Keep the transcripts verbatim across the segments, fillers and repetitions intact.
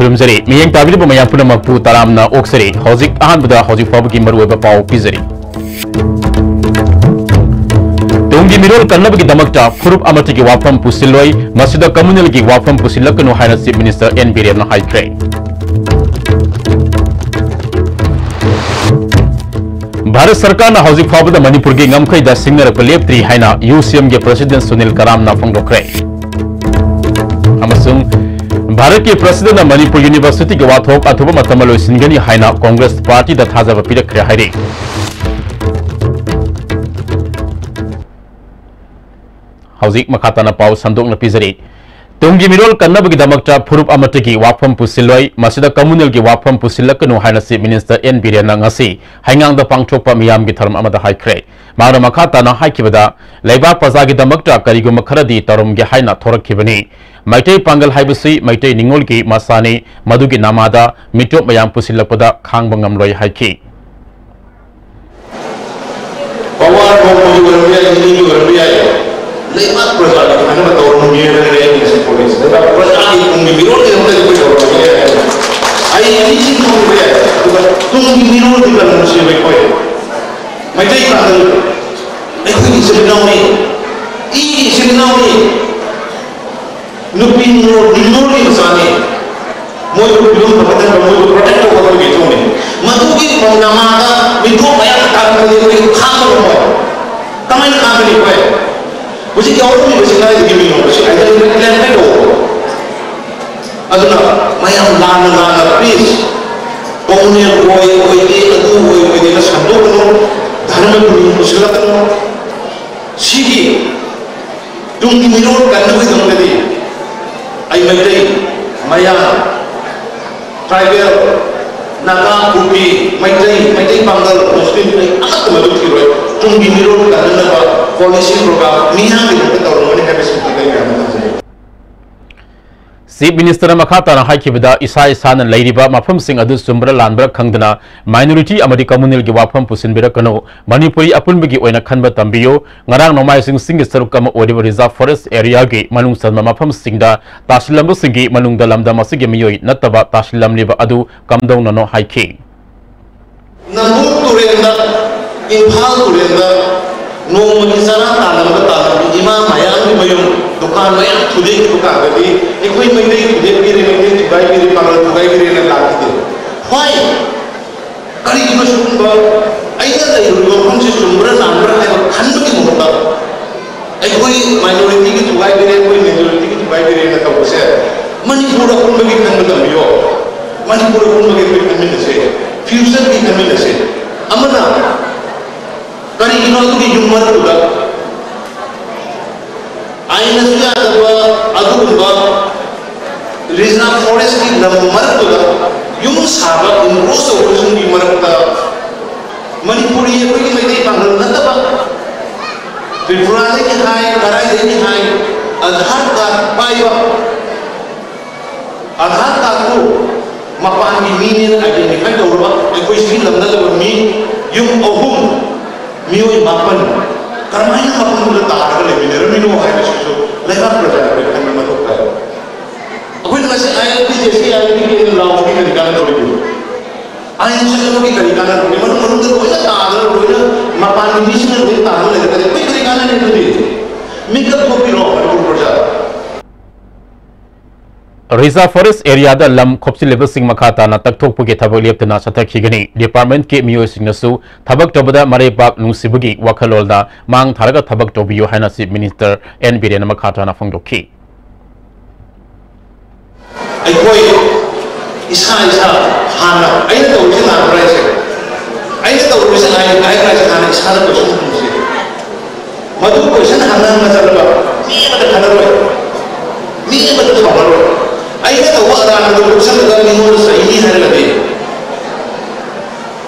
ꯈꯨꯔꯨꯝꯖꯔꯤ꯫ ꯃꯤꯠꯌꯦꯡ ꯇꯥꯕꯤꯔꯤꯕ ꯃꯌꯥꯝ ꯄꯨꯝꯅꯃꯛꯄꯨ ꯇꯔꯥꯝꯅ ꯑꯣꯛꯆꯔꯤ꯫ ꯍꯧꯖꯤꯛ ꯑꯍꯥꯟꯕꯗ ꯍꯧꯖꯤꯛ ꯐꯥꯎꯕꯒꯤ ꯃꯔꯨꯑꯣꯏꯕ ꯄꯥꯎ ꯄꯤꯖꯔꯤ꯫ ꯇꯨꯡꯒꯤ ꯃꯤꯔꯣꯜ ꯀꯟꯅꯕꯒꯤꯗꯃꯛꯇ ꯐꯨꯔꯨꯞ ꯑꯃꯠꯇꯒꯤ ꯋꯥꯐꯝ ꯄꯨꯁꯤꯜꯂꯣꯏ, ꯃꯁꯤꯗ communalꯒꯤ ꯋꯥꯐꯝ ꯄꯨꯁꯤꯜꯂꯛꯀꯅꯨ ꯍꯥꯏꯅ Chief Minister N ꯕꯤꯔꯦꯟꯅ ꯍꯥꯏꯈ꯭ꯔꯦ꯫ ꯚꯥꯔꯠ ꯁꯔꯀꯥꯔꯅ ꯍꯧꯖꯤꯛ ꯐꯥꯎꯕꯗ ꯃꯅꯤꯄꯨꯔꯒꯤ ꯉꯝꯈꯩꯗ ꯁꯤꯡꯅꯔꯛꯄ ꯂꯦꯞꯇ꯭ꯔꯤ ꯍꯥꯏꯅ UCMꯒꯤ President ꯁꯨꯅꯤꯜ ꯀꯔꯥꯝꯅ ꯐꯣꯡꯗꯣꯛꯈ꯭ꯔꯦ꯫ ꯑꯃꯁꯨꯡ ꯚꯥꯔꯠꯀꯤ Presidentꯅ ꯃꯅꯤꯄꯨꯔ Universityꯒꯤ ꯋꯥꯊꯣꯛ ꯑꯊꯨꯕ ꯃꯇꯝꯗ ꯂꯣꯏꯁꯤꯟꯒꯅꯤ ꯍꯥꯏꯅ Congress Partyꯗ ꯊꯥꯖꯕ ꯄꯤꯔꯛꯈ꯭ꯔꯦ ꯍꯥꯏꯔꯤ꯫ ꯍꯧꯖꯤꯛ ꯃꯈꯥ ꯇꯥꯅ ꯄꯥꯎ ꯁꯟꯗꯣꯛꯅ ꯄꯤꯖꯔꯤ꯫ ꯇꯨꯡꯒꯤ ꯃꯤꯔꯣꯜ ꯀꯟꯅꯕꯒꯤꯗꯃꯛꯇ ꯐꯨꯔꯨꯞ ꯑꯃꯠꯇꯒꯤ ꯋꯥꯐꯝ ꯄꯨꯁꯤꯜꯂꯣꯏ, ꯃꯁꯤꯗ communalꯒꯤ ꯋꯥꯐꯝ ꯄꯨꯁꯤꯜꯂꯛꯀꯅꯨ ꯍꯥꯏꯅ Chief Minister N ꯕꯤꯔꯦꯟꯅ ꯉꯁꯤ ꯍꯩꯉꯥꯡꯗ ꯄꯥꯡꯊꯣꯛꯄ ꯃꯤꯌꯥꯝꯒꯤ ꯊꯧꯔꯝ ꯑꯃꯗ ꯍꯥꯏꯈ꯭ꯔꯦ꯫ ꯃꯍꯥꯛꯅ ꯃꯈꯥ ꯇꯥꯅ ꯍꯥꯏꯈꯤꯕꯗ, ꯂꯩꯕꯥꯛ ꯄ꯭ꯔꯖꯥꯒꯤꯗꯃꯛꯇ ꯀꯔꯤꯒꯨꯝꯕ ꯈꯔꯗꯤ ꯇꯧꯔꯝꯒꯦ ꯍꯥꯏꯅ ꯊꯣꯔꯛꯈꯤꯕꯅꯤ꯫ ꯃꯩꯇꯩ ꯄꯥꯡꯒꯜ ꯍꯥꯏꯕꯁꯤ ꯃꯩꯇꯩ ꯅꯤꯉꯣꯜꯒꯤ ꯃꯁꯥꯅꯤ, ꯃꯗꯨꯒꯤ ꯅꯃꯥꯗ ꯃꯤꯇꯣꯞ ꯃꯌꯥꯝ ꯄꯨꯁꯤꯜꯂꯛꯄꯗ ꯈꯥꯡꯕ ꯉꯝꯂꯣꯏ ꯍꯥꯏꯈꯤ꯫ ꯄꯋꯥꯔ ꯅꯣꯡꯃꯒꯤ ꯑꯣꯏꯔꯝꯕ ꯌꯥꯏ, ꯅꯤꯅꯤꯒꯤ ꯑꯣꯏꯔꯝꯕ ꯌꯥꯏ꯫ ꯂꯩꯕꯥꯛ ꯄ꯭ꯔꯖꯥꯒꯤ ꯐꯅꯕ ꯇꯧꯔꯝꯒꯦ ꯍꯥꯏꯅ ꯑꯩ ꯉꯁꯤ ꯊꯣꯛꯂꯛꯏꯁꯦ꯫ ꯂꯩꯕꯥꯛ ꯄ꯭ꯔꯖꯥꯒꯤ ꯇꯨꯡꯒꯤ ꯃꯤꯔꯣꯜꯒꯤꯗꯃꯛꯇꯗꯤ ꯑꯩꯈꯣꯏ ꯇꯧꯔꯝꯒꯦ ꯍꯥꯏ꯫ ꯑꯩ ꯑꯅꯤꯁꯤ ꯊꯣꯛꯄ ꯌꯥꯏ, ꯑꯗꯨꯒ ꯇꯨꯡꯒꯤ ꯃꯤꯔꯣꯜꯗꯤ ꯀꯟꯅ ꯅꯨꯡꯁꯤꯕ ꯑꯩꯈꯣꯏ ꯃꯩꯇꯩ ꯄꯥꯡꯒꯜ, ꯑꯩꯈꯣꯏꯒꯤ ꯏꯆꯤꯜ ꯏꯅꯥꯎꯅꯤ, ꯏꯒꯤ ꯏꯆꯤꯜ ꯏꯅꯥꯎꯅꯤ꯫ ꯅꯨꯄꯤ ꯅꯤꯉꯣꯜ, ꯅꯤꯉꯣꯜꯒꯤ ꯃꯆꯥꯅꯤ꯫ ꯃꯣꯏꯕꯨ ꯐꯤꯕꯝ ꯐꯒꯠꯍꯟꯕ, ꯃꯣꯏꯕꯨ protect ꯇꯧꯒꯗꯕꯒꯤ ꯏꯊꯧꯅꯤ꯫ ꯃꯗꯨꯒꯤ ꯅꯃꯥꯗ ꯃꯤꯇꯣꯞ ꯃꯌꯥꯝ ꯇꯥꯔꯛꯄꯗꯤ ꯑꯩꯈꯣꯏ ꯈꯥꯡꯕ ꯉꯝꯃꯣꯏ꯫ ꯀꯃꯥꯏꯅ ꯈꯥꯡꯒꯅꯤ ꯑꯩꯈꯣꯏ? ꯍꯧꯖꯤꯛ ꯌꯥꯎꯔꯝꯃꯤꯕꯁꯤ ꯀꯗꯥꯏꯗꯒꯤ ꯃꯤꯅꯣ? ꯁꯤ identity plan ꯀꯩꯗꯧꯕ? ꯑꯗꯨꯅ ꯃꯌꯥꯝ ꯂꯥꯟꯅ ꯂꯥꯟꯅ please communal ꯑꯣꯏ ꯑꯣꯏꯗꯦ, ꯑꯗꯨ ꯑꯣꯏ ꯑꯣꯏꯗꯦꯅ ꯁꯟꯗꯣꯛꯀꯅꯨ, ꯙꯔꯃꯒꯤ ꯃꯤꯡ ꯄꯨꯁꯤꯜꯂꯛꯀꯅꯨ꯫ ꯁꯤꯒꯤ ꯇꯨꯡꯒꯤ ꯃꯤꯔꯣꯜ ꯀꯟꯅꯕꯒꯤꯗꯃꯛꯇꯗꯤ ꯑꯩ ꯃꯩꯇꯩ, ꯃꯌꯥꯡ, tribal, ꯅꯥꯒꯥ, ꯀꯨꯀꯤ, ꯃꯩꯇꯩ, ꯃꯩꯇꯩ ꯄꯥꯡꯒꯜ, ꯃꯨꯁꯂꯤꯝ, ꯑꯩ ꯑꯃꯠꯇ ꯃꯗꯨ ꯊꯤꯔꯣꯏ꯫ ꯇꯨꯡꯒꯤ ꯃꯤꯔꯣꯜ ꯀꯟꯅꯅꯕ policy program ꯃꯤꯌꯥꯝꯒꯤꯗꯃꯛꯇ ꯇꯧꯔꯝꯒꯅꯤ ꯍꯥꯏꯕꯁꯤꯃꯗꯤ ꯑꯩ ꯃꯌꯥꯝꯗ ꯊꯝꯖꯒꯦ꯫ Chief Minister ꯅ ꯃꯈꯥ ꯇꯥꯅ ꯍꯥꯏꯈꯤꯕꯗ, ꯏꯁꯥ ꯏꯁꯥꯅ ꯂꯩꯔꯤꯕ ꯃꯐꯝꯁꯤꯡ ꯑꯗꯨ ꯆꯨꯝꯕ꯭ꯔꯥ ꯂꯥꯟꯕ꯭ꯔꯥ ꯈꯪꯗꯅ minority ꯑꯃꯗꯤ communal ꯒꯤ ꯋꯥꯐꯝ ꯄꯨꯁꯤꯟꯕꯤꯔꯛꯀꯅꯨ꯫ ꯃꯅꯤꯄꯨꯔꯤ ꯑꯄꯨꯟꯕꯒꯤ ꯑꯣꯏꯅ ꯈꯟꯕ ꯇꯝꯕꯤꯌꯨ꯫ ꯉꯔꯥꯡ ꯅꯣꯡꯃꯥꯏꯖꯤꯡ ꯆꯤꯡꯒꯤ ꯁꯔꯨꯛ ꯑꯃ ꯑꯣꯏꯔꯤꯕ Reserve Forest area ꯒꯤ ꯃꯅꯨꯡ ꯆꯟꯕ ꯃꯐꯝꯁꯤꯡꯗ ꯇꯥꯁꯤꯜꯂꯝꯕꯁꯤꯡꯒꯤ ꯃꯅꯨꯡꯗ ꯂꯝꯗꯝ ꯑꯁꯤꯒꯤ ꯃꯤꯑꯣꯏ ꯅꯠꯇꯕ ꯇꯥꯁꯤꯜꯂꯝꯂꯤꯕ ꯑꯗꯨ ꯀꯝꯗꯧꯅꯅꯣ ꯍꯥꯏꯈꯤ꯫ ꯅꯝꯕꯨꯜ ꯇꯨꯔꯦꯜꯗ, ꯏꯝꯐꯥꯜ ꯇꯨꯔꯦꯜꯗ ꯅꯣꯡꯃꯒꯤ ꯆꯔꯥ ꯇꯥꯟꯅꯕꯗ ꯇꯥꯟꯅꯕ ꯏꯃꯥ ꯃꯌꯥꯝꯒꯤ ꯃꯌꯨꯝ, ꯗꯨꯀꯥꯟ ꯃꯌꯥꯝ ꯊꯨꯗꯦꯛꯈꯤꯕ ꯀꯥꯟꯗꯗꯤ ꯑꯩꯈꯣꯏ ꯃꯩꯇꯩ ꯊꯨꯗꯦꯛꯄꯤꯔꯦ, ꯃꯩꯇꯩ ꯊꯨꯒꯥꯏꯕꯤꯔꯦ, ꯄꯥꯡꯒꯜ ꯊꯨꯒꯥꯏꯕꯤꯔꯦꯅ ꯂꯥꯛꯈꯤꯗꯦ꯫ Why? ꯀꯔꯤꯒꯤꯅꯣ ꯁꯤꯒꯨꯝꯕ ꯑꯩꯅ ꯂꯩꯔꯤꯕ ꯃꯐꯝꯁꯤ ꯆꯨꯝꯕ꯭ꯔꯥ ꯂꯥꯟꯕ꯭ꯔꯥ ꯍꯥꯏꯕ ꯈꯟꯕꯒꯤ ꯃꯍꯨꯠꯇ ꯑꯩꯈꯣꯏ minority ꯒꯤ ꯊꯨꯒꯥꯏꯕꯤꯔꯦ, ꯑꯩꯈꯣꯏ majority ꯒꯤ ꯊꯨꯒꯥꯏꯕꯤꯔꯦꯅ ꯇꯧꯕꯁꯦ ꯃꯅꯤꯄꯨꯔ ꯑꯄꯨꯟꯕꯒꯤ ꯈꯟꯕ ꯇꯝꯕꯤꯌꯣ꯫ ꯃꯅꯤꯄꯨꯔ ꯑꯄꯨꯟꯕꯒꯤ ꯑꯩꯈꯣꯏ ꯈꯟꯃꯤꯟꯅꯁꯦ, future ꯒꯤ ꯈꯟꯃꯤꯟꯅꯁꯦ꯫ ꯑꯃꯅ ꯀꯔꯤꯒꯤꯅꯣ ꯑꯗꯨꯒꯤ ꯌꯨꯝ ꯃꯔꯛꯇꯨꯗ ꯑꯥꯏꯟꯅꯁꯨ ꯌꯥꯗꯕ ꯑꯗꯨꯒꯨꯝꯕ Reserve Forest ꯀꯤ ꯂꯝ ꯃꯔꯛꯇꯨꯗ ꯌꯨꯝ ꯁꯥꯕ encroach ꯇꯧꯕꯁꯤꯡꯒꯤ ꯃꯔꯛꯇ ꯃꯅꯤꯄꯨꯔꯤ ꯑꯩꯈꯣꯏꯒꯤ ꯃꯩꯇꯩ ꯄꯥꯡꯒꯜ ꯅꯠꯇꯕ ꯇ꯭ꯔꯤꯄꯨꯔꯥꯗꯒꯤ ꯍꯥꯏ, ꯀꯔꯥꯏꯗꯒꯤ ꯍꯥꯏ, ꯑꯙꯥꯔ ꯀꯥꯔꯗ ꯄꯥꯏꯕ, ꯑꯙꯥꯔ ꯀꯥꯔꯗꯇꯨ ꯃꯄꯥꯟꯒꯤ ꯃꯤꯅꯦꯅ identify ꯇꯧꯔꯕ ꯑꯩꯈꯣꯏ ꯁꯤꯒꯤ ꯂꯝꯗ ꯂꯩꯕ ꯃꯤ ꯌꯨꯝ ꯑꯍꯨꯝ, ꯃꯤꯑꯣꯏ ꯃꯥꯄꯟ ꯀꯔꯝꯍꯥꯏꯅ ꯃꯐꯝꯗꯨꯗ ꯇꯥꯔꯒ ꯂꯩꯃꯤꯟꯅꯔꯝꯃꯤꯅꯣ ꯍꯥꯏꯕꯁꯤꯁꯨ ꯂꯩꯕꯥꯛ ꯄ꯭ꯔꯖꯥ ꯑꯩꯈꯣꯏ ꯈꯟꯕ ꯃꯊꯧ ꯇꯥꯏ꯫ ꯑꯩꯈꯣꯏꯅ ꯉꯁꯤ ILP, JC ILP ꯀꯦꯅ ꯂꯥꯎꯕꯒꯤ ꯀꯔꯤ ꯀꯥꯟꯅꯗꯧꯔꯤꯒꯦ? ꯑꯥꯏꯟ ꯆꯠꯅꯕꯒꯤ ꯀꯔꯤ ꯀꯥꯟꯅꯗꯧꯔꯤꯒꯦ? ꯃꯅꯨꯡ ꯃꯅꯨꯡꯗ ꯂꯣꯏꯅ ꯇꯥꯗꯅ ꯂꯣꯏꯅ ꯃꯄꯥꯟꯒꯤ ꯃꯤꯁꯤꯡꯅ ꯂꯣꯏꯅ ꯇꯥꯗꯅ ꯂꯩꯔꯒꯗꯤ ꯑꯩꯈꯣꯏ ꯀꯔꯤ ꯀꯥꯟꯅꯅꯤ ꯑꯗꯨꯗꯤ? ꯃꯤꯀꯞ ꯊꯣꯛꯄꯤꯔꯣ ꯃꯅꯤꯄꯨꯔ ꯄ꯭ꯔꯖꯥ꯫ Reserve Forest area ꯗ ꯂꯝ ꯈꯣꯞꯆꯤꯜꯂꯤꯕꯁꯤꯡ ꯃꯈꯥ ꯇꯥꯅ ꯇꯛꯊꯣꯛꯄꯒꯤ ꯊꯕꯛ ꯂꯦꯞꯇꯅ ꯆꯠꯊꯈꯤꯒꯅꯤ꯫ Department ꯀꯤ ꯃꯤꯑꯣꯏꯁꯤꯡꯅꯁꯨ ꯊꯕꯛ ꯇꯧꯕꯗ ꯃꯔꯩꯕꯥꯛ ꯅꯨꯡꯁꯤꯕꯒꯤ ꯋꯥꯈꯜꯂꯣꯟꯗ ꯃꯥꯡ ꯊꯥꯔꯒ ꯊꯕꯛ ꯇꯧꯕꯤꯌꯨ ꯍꯥꯏꯅ Chief Minister N ꯕꯤꯔꯦꯟꯅ ꯃꯈꯥ ꯇꯥꯅ ꯐꯣꯡꯗꯣꯛꯈꯤ꯫ ꯑꯩꯈꯣꯏ ꯏꯁꯥ ꯏꯁꯥ ꯍꯥꯟꯅ ꯑꯩꯅ ꯇꯧꯔꯤꯁꯦ ꯂꯥꯟꯕ꯭ꯔꯥ ꯍꯥꯏꯁꯦ? ꯑꯩꯅ ꯇꯧꯔꯤꯁꯦ ꯂꯥꯟ-, ꯂꯥꯟꯕ꯭ꯔꯥ ꯍꯥꯏꯁꯦ? ꯍꯥꯟꯅ ꯏꯁꯥꯗ question ꯈꯨꯝꯁꯤ꯫ ꯃꯗꯨ question ꯍꯪꯅ ꯍꯪꯅ ꯆꯠꯂꯕ ꯃꯤ ꯑꯃꯠꯇ ꯈꯠꯅꯔꯣꯏ, ꯃꯤ ꯑꯃꯠꯇ ꯁꯥꯎꯅꯔꯣꯏ꯫ ꯑꯩꯅ ꯇꯧꯕ ꯑꯔꯥꯟꯕꯗꯨ ꯂꯧꯁꯜꯂꯒ ꯃꯤꯉꯣꯟꯗ ꯆꯩꯅꯤ ꯍꯥꯏꯔꯒꯗꯤ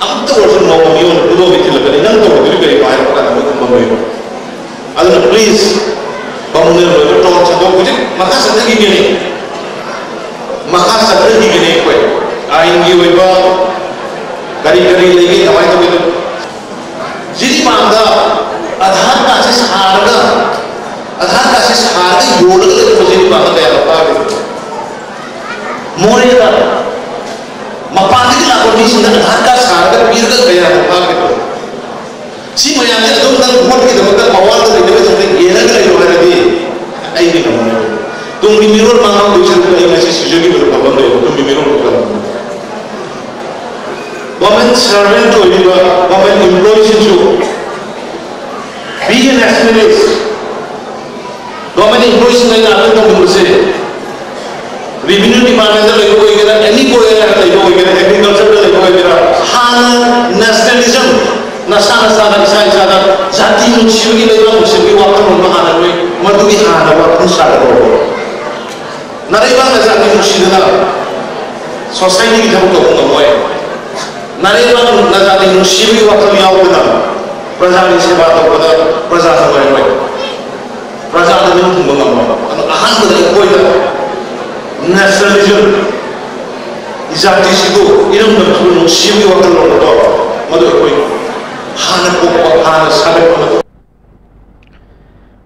ꯑꯃꯨꯛꯇ ꯑꯣꯏꯔꯁꯨ ꯅꯣꯡꯃ ꯃꯤꯉꯣꯟꯗ ꯈꯨꯗꯣꯜ ꯊꯤꯜꯂꯛꯀꯅꯤ꯫ ꯅꯪ ꯇꯧꯔꯤꯗꯨꯗꯤ ꯀꯔꯤꯅꯣ ꯍꯥꯏꯔꯛꯄ ꯀꯥꯟꯗ ꯃꯣꯏ ꯈꯨꯝꯕ ꯂꯣꯏꯕ꯫ ꯑꯗꯨꯅ please, ꯕꯥꯃꯨꯟꯗ ꯂꯣꯏꯕ ꯇꯣꯟ ꯁꯟꯗꯣꯛ ꯍꯧꯖꯤꯛ ꯃꯈꯥ ꯆꯠꯊꯈꯤꯒꯅꯤ꯫ ꯃꯈꯥ ꯆꯠꯊꯈꯤꯒꯅꯤ ꯑꯩꯈꯣꯏ꯫ ꯑꯥꯏꯟꯒꯤ ꯑꯣꯏꯕ ꯀꯔꯤ ꯀꯔꯤ ꯂꯩꯒꯦ, ꯀꯃꯥꯏꯅ ꯇꯧꯒꯦ? ꯖꯤꯔꯤꯕꯥꯝꯗ ꯑꯙꯥꯔ ꯀꯥꯔꯗꯁꯦ ꯁꯥꯔꯒ, ꯑꯙꯥꯔ ꯀꯥꯔꯗꯁꯦ ꯁꯥꯔꯒ ꯌꯣꯜꯂꯒ ꯂꯩꯕ ꯖꯤꯔꯤꯕꯥꯝꯗ ꯀꯌꯥ ꯐꯥꯈ꯭ꯔꯦ? ꯃꯣꯔꯦꯗ ꯃꯄꯥꯟꯗꯒꯤ ꯂꯥꯛꯄ ꯃꯤꯁꯤꯡꯗ ꯑꯙꯥꯔ ꯀꯥꯔꯗ ꯁꯥꯔꯒ ꯄꯤꯔꯒ ꯀꯌꯥ ꯐꯥꯈ꯭ꯔꯦ? ꯁꯤ ꯃꯌꯥꯝꯁꯦ ꯑꯗꯨꯝ ꯅꯪ ꯚꯣꯠꯀꯤꯗꯃꯛꯇ ꯄꯋꯥꯔꯗ ꯂꯩꯅꯕꯒꯤꯗꯃꯛꯇ ꯌꯦꯜꯂꯒ ꯂꯩꯌꯣ ꯍꯥꯏꯔꯗꯤ ꯑꯩꯗꯤ ꯉꯝꯃꯣꯏ꯫ ꯇꯨꯡꯒꯤ ꯃꯤꯔꯣꯜ ꯃꯥꯡꯍꯧꯗꯣꯏ ꯁꯔꯨꯛꯇ ꯑꯩ ꯉꯁꯤ ꯁꯤꯖꯈꯤꯕꯗꯣ ꯐꯕ ꯂꯩꯕ ꯇꯨꯡꯒꯤ ꯃꯤꯔꯣꯜ ꯃꯥꯡꯍꯧꯗꯣꯏ꯫ ꯒꯣꯔꯃꯦꯟ ꯁꯔꯚꯦꯟꯠ ꯑꯣꯏꯔꯤꯕ ꯒꯣꯔꯃꯦꯟ ꯏꯝꯄ꯭ꯂꯣꯌꯤꯁꯤꯡꯁꯨ be an assimilate꯫ ꯒꯣꯔꯃꯦꯟ ꯏꯝꯄ꯭ꯂꯣꯌꯤꯁꯤꯡꯅ ꯑꯩꯅ ꯑꯥꯄꯤꯜ ꯇꯧꯅꯤꯡꯕꯁꯦ, ꯔꯦꯚꯤꯅ꯭ꯌꯨ ꯗꯤꯄꯥꯔꯠꯃꯦꯟꯗ ꯂꯩꯕ ꯑꯣꯏꯒꯦꯔꯥ, ꯑꯦꯅꯤ ꯀꯣꯂꯦꯖꯇ ꯂꯩꯕ ꯑꯣꯏꯒꯦꯔꯥ, ꯑꯦꯒ꯭ꯔꯤꯀꯜꯆꯔꯗ ꯂꯩꯕ ꯑꯣꯏꯒꯦꯔꯥ, ꯍꯥꯟꯅ ꯅꯦꯁꯅꯦꯂꯤꯖꯝ, ꯅꯁꯥ ꯅꯁꯥꯗ, ꯏꯁꯥ ꯏꯁꯥꯗ ꯖꯥꯇꯤ ꯅꯨꯡꯁꯤꯕꯒꯤ, ꯂꯩꯕꯥꯛ ꯅꯨꯡꯁꯤꯕꯒꯤ ꯋꯥꯈꯜꯂꯣꯟꯗꯣ ꯍꯥꯟꯅ ꯅꯣꯏ ꯃꯗꯨꯒꯤ ꯍꯥꯟꯅ ꯋꯥꯈꯜ ꯁꯥꯒꯠꯂꯣ꯫ ꯅꯔꯩꯕꯥꯛꯅ ꯖꯥꯇꯤ ꯅꯨꯡꯁꯤꯗꯅ ꯁꯣꯁꯥꯏꯇꯤꯒꯤ ꯊꯕꯛ ꯇꯧꯕ ꯉꯝꯃꯣꯏ꯫ ꯅꯔꯩꯕꯥꯛꯅ ꯖꯥꯇꯤ ꯅꯨꯡꯁꯤꯕꯒꯤ ꯋꯥꯈꯜ ꯌꯥꯎꯗꯅ ꯄ꯭ꯔꯖꯥꯒꯤ ꯁꯦꯕꯥ ꯇꯧꯕꯗ ꯄ꯭ꯔꯖꯥ ꯅꯨꯡꯉꯥꯏꯔꯣꯏ꯫ ꯄ꯭ꯔꯖꯥꯗ ꯅꯤꯡꯊꯨꯡꯕ ꯉꯝꯃꯣꯏ꯫ ꯑꯗꯣ ꯑꯍꯥꯟꯕꯗ ꯑꯩꯈꯣꯏꯗ ꯅꯦꯁꯅꯦꯂꯤꯖꯝ, ꯖꯥꯇꯤꯁꯤꯕꯨ, ꯏꯔꯝꯗꯝꯁꯤꯕꯨ ꯅꯨꯡꯁꯤꯕꯒꯤ ꯋꯥꯈꯜꯂꯣꯟ ꯑꯗꯣ ꯃꯗꯨ ꯑꯩꯈꯣꯏ ꯍꯥꯟꯅ ꯄꯣꯛꯄ, ꯍꯥꯟꯅ ꯁꯥꯒꯠꯄ ꯃꯇꯝ꯫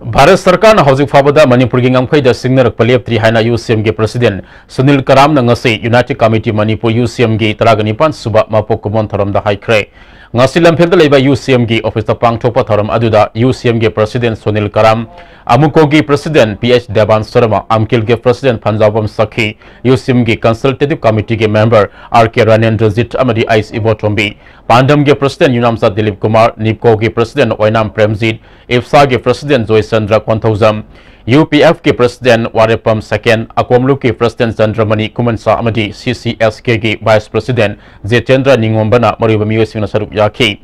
ꯚꯥꯔꯠ ꯁꯔꯀꯥꯔꯅ ꯍꯧꯖꯤꯛ ꯐꯥꯎꯕꯗ ꯃꯅꯤꯄꯨꯔꯒꯤ ꯉꯝꯈꯩꯗ ꯁꯤꯡꯅꯔꯛꯄ ꯂꯦꯞꯇ꯭ꯔꯤ ꯍꯥꯏꯅ ꯌꯨ ꯁꯤ ꯑꯦꯝꯒꯤ ꯄ꯭ꯔꯁꯤꯗꯦꯟ ꯁꯨꯅꯤꯜ ꯀꯔꯥꯝꯅ ꯉꯁꯤ United committee Manipur, U C ꯑꯦꯝꯒꯤ ꯇꯔꯥꯒ ꯅꯤꯄꯥꯟ ꯁꯨꯕ ꯃꯄꯣꯛ ꯀꯨꯝꯑꯣꯟ ꯊꯧꯔꯝꯗ ꯍꯥꯏꯈ꯭ꯔꯦ꯫ ꯉꯁꯤ ꯂꯝꯐꯦꯜꯗ ꯂꯩꯕ ꯌꯨ ꯁꯤ ꯑꯦꯝꯒꯤ ꯑꯣꯐꯤꯁꯇ ꯄꯥꯡꯊꯣꯛꯄ ꯊꯧꯔꯝ ꯑꯗꯨꯗ ꯌꯨ ꯁꯤ ꯑꯦꯝꯒꯤ ꯄ꯭ꯔꯁꯤꯗꯦꯟ ꯁꯨꯅꯤꯜ ꯀꯔꯥꯝ, ꯑꯃꯨꯀꯣꯒꯤ president P H Deban Sharma, ꯑꯝꯀꯤꯜꯒꯤ ꯄ꯭ꯔꯁꯤꯗꯦꯟ ꯐꯟꯖꯥꯎꯕꯝ ꯁꯈꯤ, ꯌꯨ ꯁꯤ ꯑꯦꯝꯒꯤ ꯀꯟꯁꯜꯇꯦꯇꯤꯚ ꯀꯃꯤꯇꯤꯒꯤ ꯃꯦꯝꯕꯔ ꯑꯥꯔ ꯀꯦ ꯔꯥꯅꯦꯟꯗ꯭ꯔꯖꯤꯠ ꯑꯃꯗꯤ ꯑꯩꯆ ꯏꯕꯣꯇꯣꯝꯕꯤ, ꯄꯥꯟꯗꯝꯒꯤ ꯄ꯭ꯔꯁꯤꯗꯦꯟ ꯌꯨꯅꯥꯝꯆꯥ ꯗꯤꯂꯤꯞ ꯀꯨꯃꯥꯔ, ꯅꯤꯞꯀꯣꯒꯤ ꯄ꯭ꯔꯁꯤꯗꯦꯟ ꯑꯣꯏꯅꯥꯝ ꯄ꯭ꯔꯦꯝꯖꯤꯠ, ꯏꯞꯁꯥꯒꯤ president Joychandra Konthoujam, U P ꯑꯦꯐꯀꯤ ꯄ꯭ꯔꯁꯤꯗꯦꯟ ꯋꯥꯔꯦꯞꯄꯝ ꯁꯦꯀꯦꯟ, ꯑꯀꯣꯝꯂꯨꯞꯀꯤ ꯄ꯭ꯔꯁꯤꯗꯦꯟ ꯆꯟꯗ꯭ꯔꯃꯅꯤ ꯈꯨꯃꯟꯁꯥ ꯑꯃꯗꯤ ꯁꯤ ꯁꯤ ꯑꯦꯁ ꯀꯦꯒꯤ ꯚꯥꯏꯁ ꯄ꯭ꯔꯁꯤꯗꯦꯟ ꯖꯤꯇꯦꯟꯗ꯭ꯔ ꯅꯤꯉꯣꯝꯕꯅ ꯃꯔꯨꯑꯣꯏꯕ ꯃꯤꯑꯣꯏꯁꯤꯡꯅ ꯁꯔꯨꯛ ꯌꯥꯈꯤ꯫